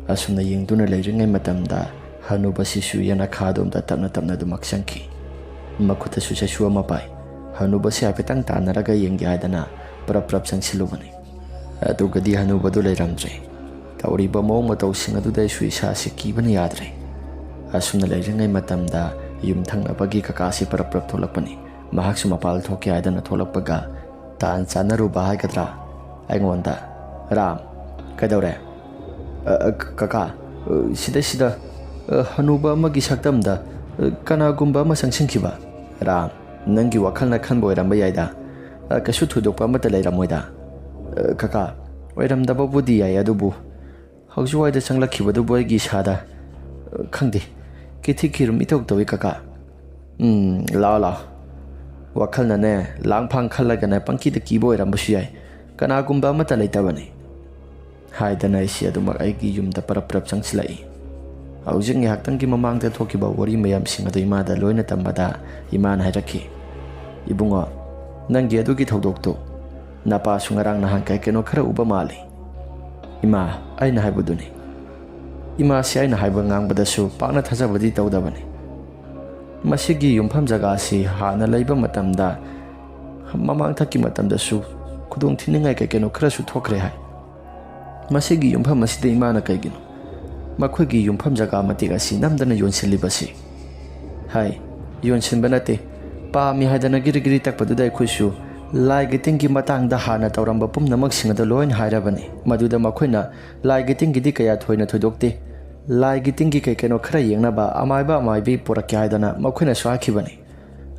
ꯑꯁꯨꯝꯅ ꯌꯦꯡꯗꯨꯅ ꯂꯩꯔꯤꯉꯩ ꯃꯇꯝꯗ ꯍꯅꯨꯕꯁꯤꯁꯨ ꯌꯦꯅꯈꯥꯗꯣꯝꯗ ꯇꯞꯅ ꯇꯞꯅ ꯑꯗꯨꯃꯛ ꯆꯪꯈꯤ꯫ ꯃꯈꯨꯠꯇꯁꯨ ꯆꯩꯁꯨ ꯑꯃ ꯄꯥꯏ꯫ ꯍꯅꯨꯕꯁꯤ ꯍꯥꯏꯐꯦꯠꯇꯪ ꯇꯥꯟꯅꯔꯒ ꯌꯦꯡꯒꯦ ꯍꯥꯏꯗꯅ ꯄ꯭ꯔꯞ ꯄ꯭ꯔꯞ ꯆꯪꯁꯤꯜꯂꯨꯕꯅꯤ꯫ ꯑꯗꯨꯒꯗꯤ ꯍꯅꯨꯕꯗꯨ ꯂꯩꯔꯝꯗ꯭ꯔꯦ꯫ ꯇꯧꯔꯤꯕ ꯃꯑꯣꯡ ꯃꯇꯧꯁꯤꯡ ꯑꯗꯨꯗ ꯑꯩꯁꯨ ꯏꯁꯥꯁꯤ ꯀꯤꯕꯅ ꯌꯥꯗ꯭ꯔꯦ꯫ ꯑꯁꯨꯝꯅ ꯂꯩꯔꯤꯉꯩ ꯃꯇꯝꯗ ꯌꯨꯝꯊꯪꯅꯕꯒꯤ ꯀꯀꯥꯁꯤ ꯄꯔꯞ ꯄꯔꯞ ꯊꯣꯛꯂꯛꯄꯅꯤ꯫ ꯃꯍꯥꯛꯁꯨ ꯃꯄꯥꯜ ꯊꯣꯛꯀꯦ ꯍꯥꯏꯗꯅ ꯊꯣꯛꯂꯛꯄꯒ, ꯇꯥꯟ ꯆꯥꯟꯅꯔꯨꯕ ꯍꯥꯏꯒꯗ꯭ꯔꯥ, ꯑꯩꯉꯣꯟꯗ, "ꯔꯥꯝ, ꯀꯩꯗꯧꯔꯦ?" "ꯑ, ꯑ, ꯀꯀꯥ, ꯑ, ꯁꯤꯗꯩꯁꯤꯗ, ꯑ, ꯍꯅꯨꯕ ꯑꯃꯒꯤ ꯁꯛꯇꯝꯗ, ꯑ, ꯀꯅꯥꯒꯨꯝꯕ ꯑꯃ ꯆꯪꯁꯤꯟꯈꯤꯕ꯫" "ꯔꯥꯝ, ꯅꯪꯒꯤ ꯋꯥꯈꯜꯅ ꯈꯟꯕ ꯑꯣꯏꯔꯝꯕ ꯌꯥꯏꯗ꯫ ꯑ, ꯀꯩꯁꯨ ꯊꯣꯏꯗꯣꯛꯄ ꯑꯃꯠꯇ ꯂꯩꯔꯝꯃꯣꯏꯗ꯫" "ꯑ, ꯀꯀꯥ, ꯑꯣꯏꯔꯝꯗꯕꯕꯨꯗꯤ ꯌꯥꯏ, ꯑꯗꯨꯕꯨ ꯍꯧꯖꯤꯛꯋꯥꯏꯗ ꯆꯪꯂꯛꯈꯤꯕꯗꯨꯕꯨ ꯑꯩꯒꯤ ꯏꯁꯥꯗ, ꯑ, ꯈꯪꯗꯦ, ꯀꯤꯊꯤ ꯀꯤꯔꯨꯝ ꯏꯇꯧ ꯇꯧꯏ, ꯀꯀꯥ꯫" "ꯎꯝ, ꯂꯥꯛꯑꯣ, ꯂꯥꯛꯑꯣ꯫ ꯋꯥꯈꯜꯅꯅꯦ, ꯂꯥꯡꯐꯥꯡ ꯈꯜꯂꯒꯅꯦ, ꯄꯪꯀꯤꯗ ꯀꯤꯕ ꯑꯣꯏꯔꯝꯕꯁꯨ ꯌꯥꯏ꯫ ꯀꯅꯥꯒꯨꯝꯕ ꯑꯃꯠꯇ ꯂꯩꯇꯕꯅꯤ꯫" ꯍꯥꯏꯗꯅ ꯑꯩꯁꯤ ꯑꯗꯨꯃꯛ ꯑꯩꯒꯤ ꯌꯨꯝꯗ ꯄꯔꯞ ꯄꯔꯞ ꯆꯪꯁꯤꯜꯂꯛꯏ꯫ ꯍꯧꯖꯤꯛ ꯉꯥꯏꯍꯥꯛꯇꯪꯒꯤ ꯃꯃꯥꯡꯗ ꯊꯣꯛꯈꯤꯕ ꯋꯥꯔꯤ ꯃꯌꯥꯝꯁꯤꯡ ꯑꯗꯨ ꯏꯃꯥꯗ ꯂꯣꯏꯅ ꯇꯝꯕꯗ, ꯏꯃꯥꯅ ꯍꯥꯏꯔꯛꯈꯤ, "ꯏꯕꯨꯡꯉꯣ, ꯅꯪꯒꯤ ꯑꯗꯨꯒꯤ ꯊꯧꯗꯣꯛꯇꯨ, ꯅꯄꯥꯁꯨ ꯉꯔꯥꯡ ꯅꯍꯥꯟ ꯀꯩ ꯀꯩꯅꯣ ꯈꯔ ꯎꯕ ꯃꯥꯜꯂꯤ꯫" "ꯏꯃꯥ, ꯑꯩꯅ ꯍꯥꯏꯕꯗꯨꯅꯤ꯫" ꯏꯃꯥꯁꯤ ꯑꯩꯅ ꯍꯥꯏꯕ ꯉꯥꯡꯕꯗꯁꯨ ꯄꯥꯛꯅ ꯊꯥꯖꯕꯗꯤ ꯇꯧꯗꯕꯅꯤ꯫ "ꯃꯁꯤꯒꯤ ꯌꯨꯝꯐꯝ ꯖꯒꯥꯁꯤ ꯍꯥꯟꯅ ꯂꯩꯕ ꯃꯇꯝꯗ, ꯃꯃꯥꯡꯊꯛꯀꯤ ꯃꯇꯝꯗꯁꯨ ꯈꯨꯗꯣꯡ ꯊꯤꯅꯤꯡꯉꯥꯏ ꯀꯩ ꯀꯩꯅꯣ ꯈꯔꯁꯨ ꯊꯣꯛꯈ꯭ꯔꯦ ꯍꯥꯏ꯫ ꯃꯁꯤꯒꯤ ꯌꯨꯝꯐꯝ ꯑꯁꯤꯗ ꯏꯃꯥꯅ ꯀꯩꯒꯤꯅꯣ ꯃꯈꯣꯏꯒꯤ ꯌꯨꯝꯐꯝ ꯖꯒꯥ ꯃꯇꯦꯛ ꯑꯁꯤ ꯅꯝꯗꯅ ꯌꯣꯟꯁꯤꯜꯂꯤꯕꯁꯤ?" ꯍꯥꯏ꯫ "ꯌꯣꯟꯁꯤꯟꯕ ꯅꯠꯇꯦ, ꯄꯥꯝꯃꯤ ꯍꯥꯏꯗꯅ ꯒꯤꯔꯤ ꯒꯤꯔꯤ ꯇꯛꯄꯗꯨꯗ ꯑꯩꯈꯣꯏꯁꯨ ꯂꯥꯏꯒꯤ ꯇꯤꯟꯒꯤ ꯃꯇꯥꯡꯗ ꯍꯥꯟꯅ ꯇꯧꯔꯝꯕ ꯄꯨꯝꯅꯃꯛꯁꯤꯡ ꯑꯗꯨ ꯂꯣꯏꯅ ꯍꯥꯏꯔꯕꯅꯤ꯫ ꯃꯗꯨꯗ ꯃꯈꯣꯏꯅ ꯂꯥꯏꯒꯤ ꯇꯤꯟꯒꯤꯗꯤ ꯀꯌꯥ ꯊꯣꯏꯅ ꯊꯣꯏꯗꯣꯛꯇꯦ, ꯂꯥꯏꯒꯤ ꯇꯤꯟꯒꯤ ꯀꯩ ꯀꯩꯅꯣ ꯈꯔ ꯌꯦꯡꯅꯕ ꯑꯃꯥꯏꯕ ꯑꯃꯥꯏꯕꯤ ꯄꯨꯔꯛꯀꯦ ꯍꯥꯏꯗꯅ ꯃꯈꯣꯏꯅꯁꯨ ꯍꯥꯏꯈꯤꯕꯅꯤ꯫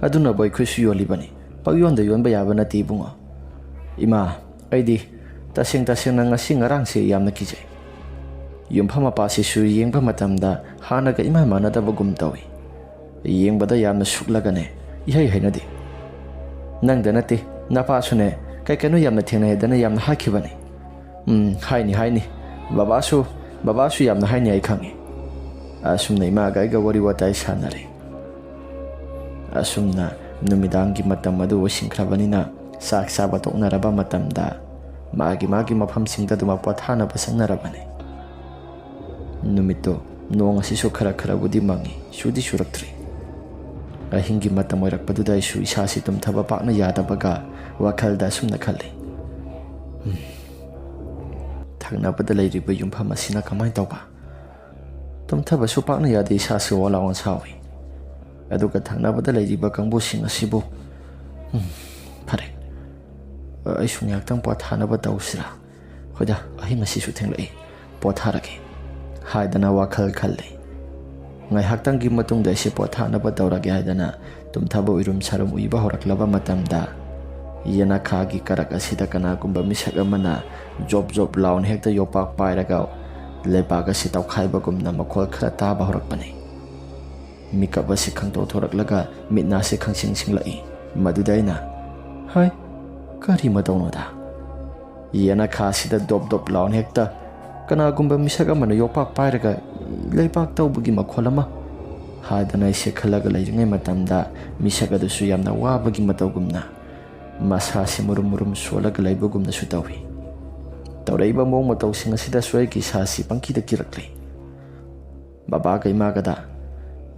ꯑꯗꯨꯅꯕꯨ ꯑꯩꯈꯣꯏꯁꯨ ꯌꯣꯜꯂꯤꯕꯅꯤ꯫ ꯄꯪꯌꯣꯟꯗ ꯌꯣꯟꯕ ꯌꯥꯕ ꯅꯠꯇꯦ, ꯏꯕꯨꯡꯉꯣ꯫" "ꯏꯃꯥ, ꯑꯩꯗꯤ ꯇꯁꯦꯡ ꯇꯁꯦꯡꯅ ꯉꯁꯤ ꯉꯔꯥꯡꯁꯦ ꯌꯥꯝꯅ ꯀꯤꯖꯩ꯫ ꯌꯨꯝꯐꯝ ꯃꯄꯥꯁꯤꯁꯨ ꯌꯦꯡꯕ ꯃꯇꯝꯗ ꯍꯥꯟꯅꯒ ꯏꯃꯥꯟ ꯃꯥꯟꯅꯗꯕꯒꯨꯝ ꯇꯧꯏ꯫ ꯌꯦꯡꯕꯗ ꯌꯥꯝꯅ ꯁꯨꯛꯂꯒꯅꯦ, ꯏꯍꯩ ꯍꯩꯅꯗꯦ꯫ ꯅꯪꯗ ꯅꯠꯇꯦ, ꯅꯄꯥꯁꯨꯅꯦ, ꯀꯩ ꯀꯩꯅꯣ ꯌꯥꯝꯅ ꯊꯦꯡꯅꯩ ꯍꯥꯏꯗꯅ ꯌꯥꯝꯅ ꯍꯥꯏꯈꯤꯕꯅꯤ꯫" "ꯎꯝ, ꯍꯥꯏꯅꯤ, ꯍꯥꯏꯅꯤ꯫ ꯕꯕꯥꯁꯨ, ꯕꯕꯥꯁꯨ ꯌꯥꯝꯅ ꯍꯥꯏꯅꯤ, ꯑꯩ ꯈꯪꯉꯤ꯫" ꯑꯁꯨꯝꯅ ꯏꯃꯥꯒ ꯑꯩꯒ ꯋꯥꯔꯤ ꯋꯥꯇꯥꯏ ꯁꯥꯟꯅꯔꯦ꯫ ꯑꯁꯨꯝꯅ ꯅꯨꯃꯤꯗꯥꯡꯒꯤ ꯃꯇꯝ ꯑꯗꯨ ꯑꯣꯏꯁꯤꯟꯈ꯭ꯔꯕꯅꯤꯅ, ꯆꯥꯛ ꯆꯥꯕ ꯇꯣꯛꯅꯔꯕ ꯃꯇꯝꯗ ꯃꯥꯒꯤ ꯃꯥꯒꯤ ꯃꯐꯝꯁꯤꯡꯗ ꯑꯗꯨꯃꯛ ꯄꯣꯊꯥꯅꯕ ꯆꯪꯅꯔꯕꯅꯤ꯫ ꯅꯨꯃꯤꯠꯇꯨ ꯅꯣꯡ ꯑꯁꯤꯁꯨ ꯈꯔ ꯈꯔꯕꯨꯗꯤ ꯃꯪꯉꯤ, ꯆꯨꯗꯤ ꯆꯨꯔꯛꯇ꯭ꯔꯤ꯫ ꯑꯍꯤꯡꯒꯤ ꯃꯇꯝ ꯑꯣꯏꯔꯛꯄꯗꯨꯗ ꯑꯩꯁꯨ ꯏꯁꯥꯁꯤ ꯇꯨꯝꯊꯕ ꯄꯥꯛꯅ ꯌꯥꯗꯕꯒ ꯋꯥꯈꯜꯗ ꯑꯁꯨꯝꯅ ꯈꯜꯂꯤ, "ꯎꯝ, ꯊꯪꯅꯕꯗ ꯂꯩꯔꯤꯕ ꯌꯨꯝꯐꯝ ꯑꯁꯤꯅ ꯀꯃꯥꯏꯅ ꯇꯧꯕ? ꯇꯨꯝꯊꯕꯁꯨ ꯄꯥꯛꯅ ꯌꯥꯗꯦ, ꯏꯁꯥꯁꯤ ꯋꯥꯂꯥ ꯋꯥꯟꯁꯥꯎꯏ꯫ ꯑꯗꯨꯒ ꯊꯪꯅꯕꯗ ꯂꯩꯔꯤꯕ ꯀꯥꯡꯕꯨꯁꯤꯡ ꯑꯁꯤꯕꯨ, "ꯎꯝ, ꯐꯔꯦ, ꯑꯩꯁꯨ ꯉꯥꯏꯍꯥꯛꯇꯪ ꯄꯣꯊꯥꯅꯕ ꯇꯧꯁꯤꯔꯥ? ꯍꯣꯏꯗ, ꯑꯍꯤꯡ ꯑꯁꯤꯁꯨ ꯊꯦꯡꯂꯛꯏ, ꯄꯣꯊꯥꯔꯒꯦ" ꯍꯥꯏꯗꯅ ꯋꯥꯈꯜ ꯈꯜꯂꯤ꯫ ꯉꯥꯏꯍꯥꯛꯇꯪꯒꯤ ꯃꯇꯨꯡꯗ ꯑꯩꯁꯦ ꯄꯣꯊꯥꯅꯕ ꯇꯧꯔꯒꯦ ꯍꯥꯏꯗꯅ ꯇꯨꯝꯊꯕ ꯎꯏꯔꯨꯝ ꯁꯥꯔꯨꯝ ꯎꯏꯕ ꯍꯧꯔꯛꯂꯕ ꯃꯇꯝꯗ, ꯌꯦꯅꯈꯥꯒꯤ ꯀꯔꯛ ꯑꯁꯤꯗ ꯀꯅꯥꯒꯨꯝꯕ ꯃꯤꯁꯛ ꯑꯃꯅ ꯖꯣꯞ ꯖꯣꯞ ꯂꯥꯎꯅ ꯍꯦꯛꯇ ꯌꯣꯄꯥꯛ ꯄꯥꯏꯔꯒ ꯂꯩꯕꯥꯛ ꯑꯁꯤ ꯇꯧꯈꯥꯏꯕꯒꯨꯝꯅ ꯃꯈꯣꯜ ꯈꯔ ꯇꯥꯕ ꯍꯧꯔꯛꯄꯅꯤ꯫ ꯃꯤꯀꯞ ꯑꯁꯤ ꯈꯪꯗꯣꯛꯊꯣꯔꯛꯂꯒ ꯃꯤꯠ ꯅꯥꯁꯤ ꯈꯪꯁꯤꯡ ꯁꯤꯡꯂꯛꯏ꯫ ꯃꯗꯨꯗ ꯑꯩꯅ, "ꯍꯥꯏ, ꯀꯔꯤ ꯃꯇꯧꯅꯣꯗ? ꯌꯦꯅꯈꯥꯁꯤꯗ ꯗꯣꯞ ꯗꯣꯞ ꯂꯥꯎꯅ ꯍꯦꯛꯇ ꯀꯅꯥꯒꯨꯝꯕ ꯃꯤꯁꯛ ꯑꯃꯅ ꯌꯣꯄꯥꯛ ꯄꯥꯏꯔꯒ ꯂꯩꯕꯥꯛ ꯇꯧꯕꯒꯤ ꯃꯈꯣꯜ ꯑꯃ" ꯍꯥꯏꯗꯅ ꯑꯩꯁꯦ ꯈꯜꯂꯒ ꯂꯩꯔꯤꯉꯩ ꯃꯇꯝꯗ, ꯃꯤꯁꯛ ꯑꯗꯨꯁꯨ ꯌꯥꯝꯅ ꯋꯥꯕꯒꯤ ꯃꯇꯧꯒꯨꯝꯅ ꯃꯁꯥꯁꯤ ꯃꯨꯔꯨꯝ ꯃꯨꯔꯨꯝ ꯁꯣꯜꯂꯒ ꯂꯩꯕꯒꯨꯝꯅꯁꯨ ꯇꯧꯏ꯫ ꯇꯧꯔꯛꯏꯕ ꯃꯑꯣꯡ ꯃꯇꯧꯁꯤꯡ ꯑꯁꯤꯗꯁꯨ ꯑꯩꯒꯤ ꯏꯁꯥꯁꯤ ꯄꯪꯀꯤꯗ ꯀꯤꯔꯛꯂꯤ꯫ ꯕꯕꯥꯒ ꯏꯃꯥꯒꯗ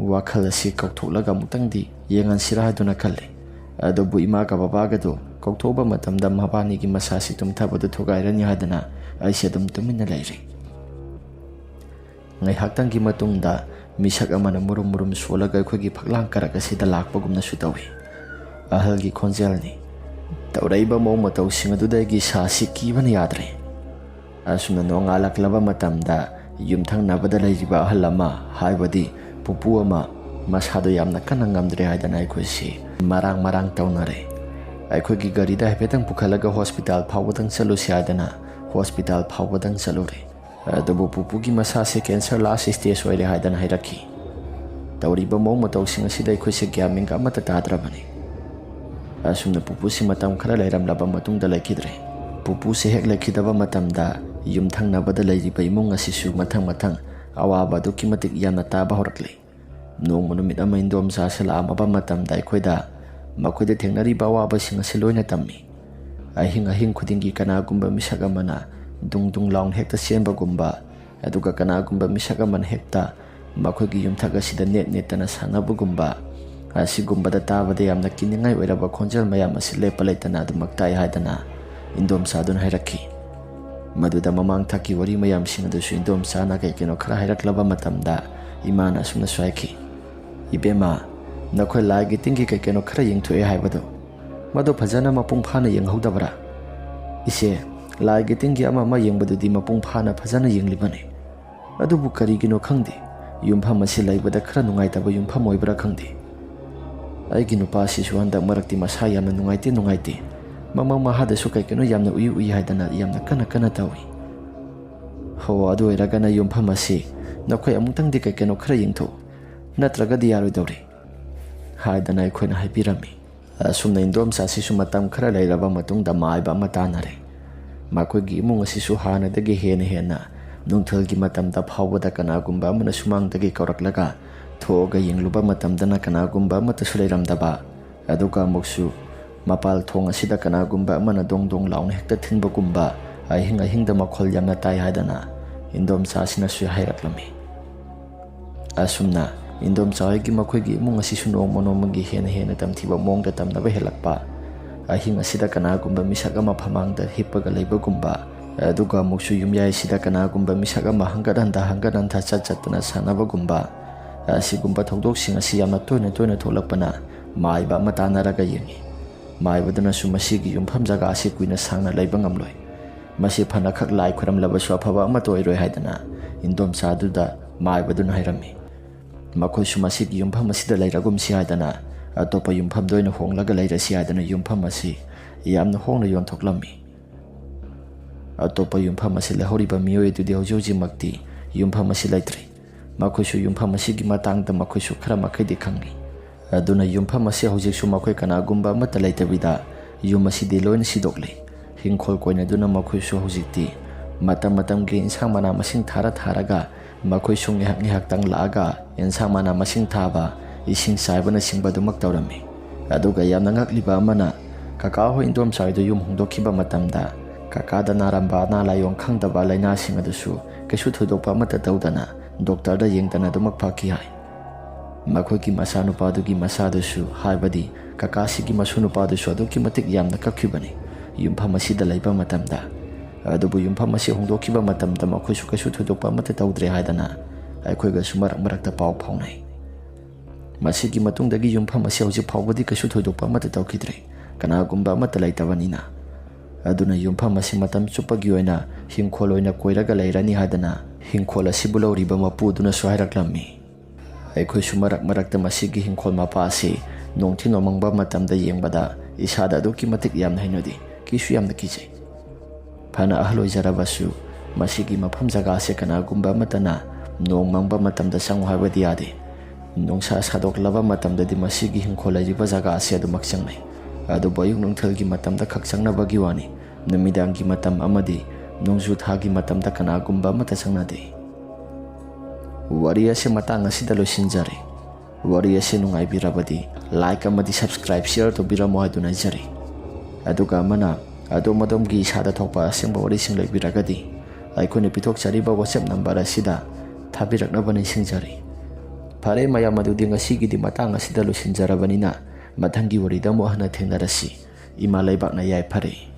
ꯋꯥꯈꯜ ꯑꯁꯤ ꯀꯧꯊꯣꯛꯂꯒ ꯑꯃꯨꯛꯇꯪꯗꯤ ꯌꯦꯡꯍꯟꯁꯤꯔꯥ ꯍꯥꯏꯗꯨꯅ ꯈꯜꯂꯤ꯫ ꯑꯗꯨꯕꯨ ꯏꯃꯥꯒ ꯕꯕꯥꯒꯗꯨ ꯀꯧꯊꯣꯛꯄ ꯃꯇꯝꯗ ꯃꯕꯥꯅꯤꯒꯤ ꯃꯁꯥꯁꯤ ꯇꯨꯝꯊꯕꯗꯨ ꯊꯨꯒꯥꯏꯔꯅꯤ ꯍꯥꯏꯗꯅ ꯑꯩꯁꯦ ꯑꯗꯨꯝ ꯇꯨꯃꯤꯟꯅ ꯂꯩꯔꯤ꯫ ꯉꯥꯏꯍꯥꯛꯇꯪꯒꯤ ꯃꯇꯨꯡꯗ ꯃꯤꯁꯛ ꯑꯃꯅ ꯃꯨꯔꯨꯝ ꯃꯨꯔꯨꯝ ꯁꯣꯜꯂꯒ ꯑꯩꯈꯣꯏꯒꯤ ꯐꯛꯂꯥꯡ ꯀꯔꯛ ꯑꯁꯤꯗ ꯂꯥꯛꯄꯒꯨꯝꯅꯁꯨ ꯇꯧꯏ꯫ ꯑꯍꯜꯒꯤ ꯈꯣꯟꯖꯦꯜꯅꯤ꯫ ꯇꯧꯔꯛꯏꯕ ꯃꯑꯣꯡ ꯃꯇꯧꯁꯤꯡ ꯑꯗꯨꯗ ꯑꯩꯒꯤ ꯏꯁꯥꯁꯤ ꯀꯤꯕꯅ ꯌꯥꯗ꯭ꯔꯦ꯫ ꯑꯁꯨꯝꯅ ꯅꯣꯡꯉꯥꯜꯂꯛꯂꯕ ꯃꯇꯝꯗ ꯌꯨꯝꯊꯪꯅꯕꯗ ꯂꯩꯔꯤꯕ ꯑꯍꯜ ꯑꯃ, ꯍꯥꯏꯕꯗꯤ ꯄꯨꯄꯨ ꯑꯃ, ꯃꯁꯥꯗꯣ ꯌꯥꯝꯅ ꯀꯟꯅ ꯉꯝꯗ꯭ꯔꯦ ꯍꯥꯏꯗꯅ ꯑꯩꯈꯣꯏꯁꯤ ꯃꯔꯥꯡ ꯃꯔꯥꯡ ꯇꯧꯅꯔꯦ꯫ ꯑꯩꯈꯣꯏꯒꯤ ꯒꯥꯔꯤꯗ ꯍꯥꯏꯐꯦꯠꯇꯪ ꯄꯨꯈꯠꯂꯒ ꯍꯣꯁꯄꯤꯇꯥꯜ ꯐꯥꯎꯕꯗꯪ ꯆꯠꯂꯨꯁꯤ ꯍꯥꯏꯗꯅ ꯍꯣꯁꯄꯤꯇꯥꯜ ꯐꯥꯎꯕꯗꯪ ꯆꯠꯂꯨꯔꯦ꯫ ꯑꯗꯨꯕꯨ ꯄꯨꯄꯨꯒꯤ ꯃꯁꯥꯁꯦ ꯀꯦꯟꯁꯔ ꯂꯥꯁ ꯁ꯭ꯇꯦꯖ ꯑꯣꯏꯔꯦ ꯍꯥꯏꯗꯅ ꯍꯥꯏꯔꯛꯈꯤ꯫ ꯇꯧꯔꯤꯕ ꯃꯑꯣꯡ ꯃꯇꯧꯁꯤꯡ ꯑꯁꯤꯗ ꯑꯩꯈꯣꯏꯁꯦ ꯒ꯭ꯌꯥꯟ ꯃꯦꯟꯒ ꯑꯃꯠꯇ ꯇꯥꯗ꯭ꯔꯕꯅꯤ꯫ ꯑꯁꯨꯝꯅ ꯄꯨꯄꯨꯁꯤ ꯃꯇꯝ ꯈꯔ ꯂꯩꯔꯝꯂꯕ ꯃꯇꯨꯡꯗ ꯂꯩꯈꯤꯗ꯭ꯔꯦ꯫ ꯄꯨꯄꯨꯁꯦ ꯍꯦꯛ ꯂꯩꯈꯤꯗꯕ ꯃꯇꯝꯗ ꯌꯨꯝꯊꯪꯅꯕꯗ ꯂꯩꯔꯤꯕ ꯏꯃꯨꯡ ꯑꯁꯤꯁꯨ ꯃꯊꯪ ꯃꯊꯪ ꯑꯋꯥꯕ ꯑꯗꯨꯛꯀꯤ ꯃꯇꯤꯛ ꯌꯥꯝꯅ ꯇꯥꯕ ꯍꯧꯔꯛꯂꯦ꯫ ꯅꯣꯡꯃ ꯅꯨꯃꯤꯠ ꯑꯃ ꯏꯟꯗꯣꯝꯆꯥꯁꯦ ꯂꯥꯛꯑꯝꯃꯕ ꯃꯇꯝꯗ ꯑꯩꯈꯣꯏꯗ ꯃꯈꯣꯏꯗ ꯊꯦꯡꯅꯔꯤꯕ ꯑꯋꯥꯕꯁꯤꯡ ꯑꯁꯤ ꯂꯣꯏꯅ ꯇꯝꯃꯤ꯫ ꯑꯍꯤꯡ ꯑꯍꯤꯡ ꯈꯨꯗꯤꯡꯒꯤ ꯀꯅꯥꯒꯨꯝꯕ ꯃꯤꯁꯛ ꯑꯃꯅ ꯗꯨꯡ ꯗꯨꯡ ꯂꯥꯎꯅ ꯍꯦꯛꯇ ꯆꯦꯟꯕꯒꯨꯝꯕ, ꯑꯗꯨꯒ ꯀꯅꯥꯒꯨꯝꯕ ꯃꯤꯁꯛ ꯑꯃꯅ ꯍꯦꯛꯇ ꯃꯈꯣꯏꯒꯤ ꯌꯨꯝꯊꯛ ꯑꯁꯤꯗ ꯅꯦꯠ ꯅꯦꯠꯇꯅ ꯁꯥꯟꯅꯕꯒꯨꯝꯕ, ꯑꯁꯤꯒꯨꯝꯕꯗ ꯇꯥꯕꯗ ꯌꯥꯝꯅ ꯀꯤꯅꯤꯡꯉꯥꯏ ꯑꯣꯏꯔꯕ ꯈꯣꯟꯖꯦꯜ ꯃꯌꯥꯝ ꯑꯁꯤ ꯂꯦꯞꯄ ꯂꯩꯇꯅ ꯑꯗꯨꯃꯛ ꯇꯥꯏ ꯍꯥꯏꯗꯅ ꯏꯟꯗꯣꯝꯆꯥꯗꯨꯅ ꯍꯥꯏꯔꯛꯈꯤ꯫ ꯃꯗꯨꯗ ꯃꯃꯥꯡ ꯊꯛꯀꯤ ꯋꯥꯔꯤ ꯃꯌꯥꯝꯁꯤꯡ ꯑꯗꯨꯁꯨ ꯏꯟꯗꯣꯝꯆꯥꯅ ꯀꯩ ꯀꯩꯅꯣ ꯈꯔ ꯍꯥꯏꯔꯛꯂꯕ ꯃꯇꯝꯗ ꯏꯃꯥꯅ ꯑꯁꯨꯝꯅꯁꯨ ꯍꯥꯏꯈꯤ, "ꯏꯕꯦꯝꯃ, "ꯅꯈꯣꯏ ꯂꯥꯏꯒꯤ ꯇꯤꯟꯒꯤ ꯀꯩ ꯀꯩꯅꯣ ꯈꯔ ꯌꯦꯡꯊꯣꯛꯑꯦ ꯍꯥꯏꯕꯗꯣ, ꯃꯗꯨ ꯐꯖꯅ ꯃꯄꯨꯡ ꯐꯥꯅ ꯌꯦꯡꯍꯧꯗꯕ꯭ꯔꯥ?" "ꯏꯆꯦ, ꯂꯥꯏꯒꯤ ꯇꯤꯟꯒꯤ ꯑꯃ ꯑꯃ ꯌꯦꯡꯕꯗꯨꯗꯤ ꯃꯄꯨꯡ ꯐꯥꯅ ꯐꯖꯅ ꯌꯦꯡꯂꯤꯕꯅꯤ꯫ ꯑꯗꯨꯕꯨ ꯀꯔꯤꯒꯤꯅꯣ ꯈꯪꯗꯦ, ꯌꯨꯝꯐꯝ ꯑꯁꯤ ꯂꯩꯕꯗ ꯈꯔ ꯅꯨꯡꯉꯥꯏꯇꯕ ꯌꯨꯝꯐꯝ ꯑꯣꯏꯕ꯭ꯔꯥ ꯈꯪꯗꯦ꯫ ꯑꯩꯒꯤ ꯅꯨꯄꯥꯁꯤꯁꯨ ꯍꯟꯗꯛ ꯃꯔꯛꯇꯤ ꯃꯁꯥ ꯌꯥꯝꯅ ꯅꯨꯡꯉꯥꯏꯇꯦ ꯅꯨꯡꯉꯥꯏꯇꯦ꯫ ꯃꯃꯥꯡ ꯃꯍꯥꯗꯁꯨ ꯀꯩ ꯀꯩꯅꯣ ꯌꯥꯝꯅ ꯎꯏ ꯎꯏ ꯍꯥꯏꯗꯅ ꯌꯥꯝꯅ ꯀꯟꯅ ꯀꯟꯅ ꯇꯧꯏ꯫ ꯍꯣ, ꯑꯗꯨ ꯑꯣꯏꯔꯒꯅ ꯌꯨꯝꯐꯝ ꯑꯁꯤ ꯅꯈꯣꯏ ꯑꯃꯨꯛꯇꯪꯗꯤ ꯀꯩ ꯀꯩꯅꯣ ꯈꯔ ꯌꯦꯡꯊꯣꯛꯎ, ꯅꯠꯇ꯭ꯔꯒꯗꯤ ꯌꯥꯔꯣꯏꯗꯧꯔꯤ" ꯍꯥꯏꯗꯅ ꯑꯩꯈꯣꯏꯅ ꯍꯥꯏꯕꯤꯔꯝꯃꯤ꯫ ꯑꯁꯨꯝꯅ ꯏꯟꯗꯣꯝꯆꯥꯁꯤꯁꯨ ꯃꯇꯝ ꯈꯔ ꯂꯩꯔꯕ ꯃꯇꯨꯡꯗ ꯃꯥꯏꯕ ꯑꯃ ꯇꯥꯟꯅꯔꯦ꯫ ꯃꯈꯣꯏꯒꯤ ꯏꯃꯨꯡ ꯑꯁꯤꯁꯨ ꯍꯥꯟꯅꯗꯒꯤ ꯍꯦꯟꯅ ꯍꯦꯟꯅ ꯅꯨꯡꯊꯤꯜꯒꯤ ꯃꯇꯝꯗ ꯐꯥꯎꯕꯗ ꯀꯅꯥꯒꯨꯝꯕ ꯑꯃꯅ ꯁꯨꯃꯥꯡꯗꯒꯤ ꯀꯧꯔꯛꯂꯒ ꯊꯣꯛꯑꯒ ꯌꯦꯡꯂꯨꯕ ꯃꯇꯝꯗꯅ ꯀꯅꯥꯒꯨꯝꯕ ꯑꯃꯠꯇꯁꯨ ꯂꯩꯔꯝꯗꯕ, ꯑꯗꯨꯒ ꯑꯃꯨꯛꯁꯨ ꯃꯄꯥꯜ ꯊꯣꯡ ꯑꯁꯤꯗ ꯀꯅꯥꯒꯨꯝꯕ ꯑꯃꯅ ꯗꯣꯡ ꯗꯣꯡ ꯂꯥꯎꯅ ꯍꯦꯛꯇ ꯊꯤꯟꯕꯒꯨꯝꯕ, ꯑꯍꯤꯡ ꯑꯍꯤꯡꯗ ꯃꯈꯣꯜ ꯌꯥꯝꯅ ꯇꯥꯏ ꯍꯥꯏꯗꯅ ꯏꯟꯗꯣꯝꯆꯥ ꯑꯁꯤꯅꯁꯨ ꯍꯥꯏꯔꯛꯂꯝꯃꯤ꯫ ꯑꯁꯨꯝꯅ ꯏꯟꯗꯣꯝꯆꯥ ꯍꯣꯏꯒꯤ ꯃꯈꯣꯏꯒꯤ ꯏꯃꯨꯡ ꯑꯁꯤꯁꯨ ꯅꯣꯡꯃ ꯅꯣꯡꯃꯒꯤ ꯍꯦꯟꯅ ꯍꯦꯟꯅ ꯇꯝꯊꯤꯕ ꯃꯑꯣꯡꯗ ꯇꯝꯅꯕ ꯍꯦꯜꯂꯛꯄ, ꯑꯍꯤꯡ ꯑꯁꯤꯗ ꯀꯅꯥꯒꯨꯝꯕ ꯃꯤꯁꯛ ꯑꯃ ꯐꯃꯥꯡꯗ ꯍꯤꯞꯄꯒ ꯂꯩꯕꯒꯨꯝꯕ, ꯑꯗꯨꯒ ꯑꯃꯨꯛꯁꯨ ꯌꯨꯝꯌꯥꯏ ꯑꯁꯤꯗ ꯀꯅꯥꯒꯨꯝꯕ ꯃꯤꯁꯛ ꯑꯃ ꯍꯪꯒꯠ ꯍꯟꯗ ꯍꯪꯒꯠ ꯍꯟꯗ ꯆꯠ ꯆꯠꯇꯅ ꯁꯥꯟꯅꯕꯒꯨꯝꯕ, ꯑꯁꯤꯒꯨꯝꯕ ꯊꯧꯗꯣꯛꯁꯤꯡ ꯑꯁꯤ ꯌꯥꯝꯅ ꯇꯣꯏꯅ ꯇꯣꯏꯅ ꯊꯣꯛꯂꯛꯄꯅ ꯃꯥꯏꯕ ꯑꯃ ꯇꯥꯟꯅꯔꯒ ꯌꯦꯡꯉꯤ꯫ ꯃꯥꯏꯕꯗꯨꯅꯁꯨ ꯃꯁꯤꯒꯤ ꯌꯨꯝꯐꯝ ꯖꯒꯥ ꯑꯁꯤ ꯀꯨꯏꯅ ꯁꯥꯡꯅ ꯂꯩꯕ ꯉꯝꯂꯣꯏ, ꯃꯁꯤ ꯐꯅꯈꯛ ꯂꯥꯏ ꯈꯣꯏꯔꯝꯂꯕꯁꯨ ꯑꯐꯕ ꯑꯃꯠꯇ ꯑꯣꯏꯔꯣꯏ ꯍꯥꯏꯗꯅ ꯏꯟꯗꯣꯝꯆꯥꯗꯨꯗ ꯃꯥꯏꯕꯗꯨꯅ ꯍꯥꯏꯔꯝꯃꯤ꯫ ꯃꯈꯣꯏꯁꯨ ꯃꯁꯤꯒꯤ ꯌꯨꯝꯐꯝ ꯑꯁꯤꯗ ꯂꯩꯔꯒꯨꯝꯁꯤ ꯍꯥꯏꯗꯅ ꯑꯇꯣꯞꯄ ꯌꯨꯝꯐꯝꯗ ꯑꯣꯏꯅ ꯍꯣꯡꯂꯒ ꯂꯩꯔꯁꯤ ꯍꯥꯏꯗꯅ ꯌꯨꯝꯐꯝ ꯑꯁꯤ ꯌꯥꯝꯅ ꯍꯣꯡꯅ ꯌꯣꯟꯊꯣꯛꯂꯝꯃꯤ꯫ ꯑꯇꯣꯞꯄ ꯌꯨꯝꯐꯝ ꯑꯁꯤ ꯂꯩꯍꯧꯔꯤꯕ ꯃꯤꯑꯣꯏ ꯑꯗꯨꯗꯤ ꯍꯧꯖꯤꯛ ꯍꯧꯖꯤꯛꯃꯛꯇꯤ ꯌꯨꯝꯐꯝ ꯑꯁꯤ ꯂꯩꯇ꯭ꯔꯤ꯫ ꯃꯈꯣꯏꯁꯨ ꯌꯨꯝꯐꯝ ꯑꯁꯤꯒꯤ ꯃꯇꯥꯡꯗ ꯃꯈꯣꯏꯁꯨ ꯈꯔ ꯃꯈꯩꯗꯤ ꯈꯪꯏ꯫ ꯑꯗꯨꯅ ꯌꯨꯝꯐꯝ ꯑꯁꯤ ꯍꯧꯖꯤꯛꯁꯨ ꯃꯈꯣꯏ ꯀꯅꯥꯒꯨꯝꯕ ꯑꯃꯠꯇ ꯂꯩꯇꯕꯤꯗ ꯌꯨꯝ ꯑꯁꯤꯗꯤ ꯂꯣꯏꯅ ꯁꯤꯗꯣꯛꯂꯤ꯫ ꯍꯤꯡꯈꯣꯜ ꯀꯣꯏꯅꯗꯨꯅ ꯃꯈꯣꯏꯁꯨ ꯍꯧꯖꯤꯛꯇꯤ ꯃꯇꯝ ꯃꯇꯝꯒꯤ ꯏꯟꯁꯥꯡ ꯃꯅꯥ ꯃꯁꯤꯡ ꯊꯥꯔ ꯊꯥꯔꯒ ꯃꯈꯣꯏꯁꯨ ꯉꯥꯏꯍꯥꯛ ꯉꯥꯏꯍꯥꯛꯇꯪ ꯂꯥꯛꯑꯒ ꯏꯟꯁꯥꯡ ꯃꯅꯥ ꯃꯁꯤꯡ ꯊꯥꯕ, ꯏꯁꯤꯡ ꯆꯥꯏꯕꯅꯆꯤꯡꯕꯗꯨꯃꯛ ꯇꯧꯔꯝꯃꯤ꯫ ꯑꯗꯨꯒ ꯌꯥꯝꯅ ꯉꯛꯂꯤꯕ ꯑꯃꯅ, ꯀꯀꯥ ꯍꯣꯏ ꯏꯟꯗꯣꯝꯆꯥ ꯍꯣꯏꯗꯨ ꯌꯨꯝ ꯍꯣꯡꯗꯣꯛꯈꯤꯕ ꯃꯇꯝꯗ ꯀꯀꯥꯗ ꯅꯥꯔꯝꯕ ꯑꯅꯥ ꯂꯥꯏꯌꯣꯡ ꯈꯪꯗꯕ ꯂꯥꯏꯅꯥꯁꯤꯡ ꯑꯗꯨꯁꯨ ꯀꯩꯁꯨ ꯊꯣꯏꯗꯣꯛꯄ ꯑꯃꯠꯇ ꯇꯧꯗꯅ ꯗꯣꯛꯇꯔꯗ ꯌꯦꯡꯗꯅ ꯑꯗꯨꯃꯛ ꯐꯈꯤ ꯍꯥꯏ꯫ ꯃꯈꯣꯏꯒꯤ ꯃꯆꯥꯅꯨꯄꯥꯗꯨꯒꯤ ꯃꯆꯥꯗꯨꯁꯨ, ꯍꯥꯏꯕꯗꯤ ꯀꯀꯥꯁꯤꯒꯤ ꯃꯁꯨ ꯅꯨꯄꯥꯗꯨꯁꯨ ꯑꯗꯨꯛꯀꯤ ꯃꯇꯤꯛ ꯌꯥꯝꯅ ꯀꯞꯈꯤꯕꯅꯤ꯫ ꯌꯨꯝꯐꯝ ꯑꯁꯤꯗ ꯂꯩꯕ ꯃꯇꯝꯗ, ꯑꯗꯨꯕꯨ ꯌꯨꯝꯐꯝ ꯑꯁꯤ ꯍꯣꯡꯗꯣꯛꯈꯤꯕ ꯃꯇꯝꯗ ꯃꯈꯣꯏꯁꯨ ꯀꯩꯁꯨ ꯊꯣꯏꯗꯣꯛꯄ ꯑꯃꯠꯇ ꯇꯧꯗ꯭ꯔꯦ ꯍꯥꯏꯗꯅ ꯑꯩꯈꯣꯏꯒꯁꯨ ꯃꯔꯛ ꯃꯔꯛꯇ ꯄꯥꯎ ꯐꯥꯎꯅꯩ꯫ ꯃꯁꯤꯒꯤ ꯃꯇꯨꯡꯗꯒꯤ ꯌꯨꯝꯐꯝ ꯑꯁꯤ ꯍꯧꯖꯤꯛ ꯐꯥꯎꯕꯗꯤ ꯀꯩꯁꯨ ꯊꯣꯏꯗꯣꯛꯄ ꯑꯃꯠꯇ ꯇꯧꯈꯤꯗ꯭ꯔꯦ, ꯀꯅꯥꯒꯨꯝꯕ ꯑꯃꯠꯇ ꯂꯩꯇꯕꯅꯤꯅ꯫ ꯑꯗꯨꯅ ꯌꯨꯝꯐꯝ ꯑꯁꯤ ꯃꯇꯝ ꯆꯨꯞꯄꯒꯤ ꯑꯣꯏꯅ ꯍꯤꯡꯈꯣꯜ ꯑꯣꯏꯅ ꯀꯣꯏꯔꯒ ꯂꯩꯔꯅꯤ ꯍꯥꯏꯗꯅ ꯍꯤꯡꯈꯣꯜ ꯑꯁꯤꯕꯨ ꯂꯧꯔꯤꯕ ꯃꯄꯨꯗꯨꯅꯁꯨ ꯍꯥꯏꯔꯛꯂꯝꯃꯤ꯫ ꯑꯩꯈꯣꯏꯁꯨ ꯃꯔꯛ ꯃꯔꯛꯇ ꯃꯁꯤꯒꯤ ꯍꯤꯡꯈꯣꯜ ꯃꯄꯥ ꯑꯁꯤ ꯅꯣꯡꯊꯤ ꯅꯣꯡꯃꯪꯕ ꯃꯇꯝꯗ ꯌꯦꯡꯕꯗ ꯏꯁꯥꯗ ꯑꯗꯨꯛꯀꯤ ꯃꯇꯤꯛ ꯌꯥꯝꯅ ꯍꯩꯅꯗꯦ, ꯀꯤꯁꯨ ꯌꯥꯝꯅ ꯀꯤꯖꯩ꯫ ꯐꯅ ꯑꯍꯜ ꯑꯣꯏꯖꯔꯕꯁꯨ ꯃꯁꯤꯒꯤ ꯃꯐꯝ ꯖꯒꯥ ꯑꯁꯤ ꯀꯅꯥꯒꯨꯝꯕ ꯑꯃꯠꯇꯅ ꯅꯣꯡ ꯃꯪꯕ ꯃꯇꯝꯗ ꯆꯪꯉꯨ ꯍꯥꯏꯕꯗꯤ ꯌꯥꯗꯦ꯫ ꯅꯨꯡꯁꯥ ꯁꯥꯗꯣꯛꯂꯕ ꯃꯇꯝꯗꯗꯤ ꯃꯁꯤꯒꯤ ꯍꯤꯡꯈꯣꯜ ꯂꯩꯔꯤꯕ ꯖꯒꯥ ꯑꯁꯤ ꯑꯗꯨꯃꯛ ꯆꯪꯅꯩ꯫ ꯑꯗꯨꯕꯨ ꯑꯌꯨꯛ ꯅꯨꯡꯊꯤꯜꯒꯤ ꯃꯇꯝꯗ ꯈꯛ ꯆꯪꯅꯕꯒꯤ ꯋꯥꯅꯤ꯫ ꯅꯨꯃꯤꯗꯥꯡꯒꯤ ꯃꯇꯝ ꯑꯃꯗꯤ ꯅꯣꯡꯖꯨ ꯊꯥꯒꯤ ꯃꯇꯝꯗ ꯀꯅꯥꯒꯨꯝꯕ ꯑꯃꯠꯇ ꯆꯪꯅꯗꯦ꯫ ꯋꯥꯔꯤ ꯑꯁꯤ ꯃꯇꯥꯡ ꯑꯁꯤꯗ ꯂꯣꯏꯁꯤꯟꯖꯔꯦ꯫ ꯋꯥꯔꯤ ꯑꯁꯤ ꯅꯨꯡꯉꯥꯏꯕꯤꯔꯕꯗꯤ like ꯑꯃꯗꯤ subscribe, share ꯇꯧꯕꯤꯔꯝꯃꯣ ꯍꯥꯏꯗꯨꯅ ꯍꯥꯏꯖꯔꯤ꯫ ꯑꯗꯨꯒ ꯑꯃꯅ, ꯑꯗꯣꯝ ꯑꯗꯣꯝꯒꯤ ꯏꯁꯥꯗ ꯊꯣꯛꯄ ꯑꯁꯦꯡꯕ ꯋꯥꯔꯤꯁꯤꯡ ꯂꯩꯕꯤꯔꯒꯗꯤ ꯑꯩꯈꯣꯏꯅ ꯄꯤꯊꯣꯛꯆꯔꯤꯕ WhatsApp number ꯑꯁꯤꯗ ꯊꯥꯕꯤꯔꯛꯅꯕ ꯅꯤꯡꯁꯤꯡꯖꯔꯤ꯫ ꯐꯔꯦ ꯃꯌꯥꯝ, ꯑꯗꯨꯗꯤ ꯉꯁꯤꯒꯤꯗꯤ ꯃꯇꯥꯡ ꯑꯁꯤꯗ ꯂꯣꯏꯁꯤꯟꯖꯔꯕꯅꯤꯅ ꯃꯊꯪꯒꯤ ꯋꯥꯔꯤꯗ ꯑꯃꯨꯛ ꯍꯟꯅ ꯊꯦꯡꯅꯔꯁꯤ꯫ ꯏꯃꯥ ꯂꯩꯕꯥꯛꯅ ꯌꯥꯏꯐꯔꯦ꯫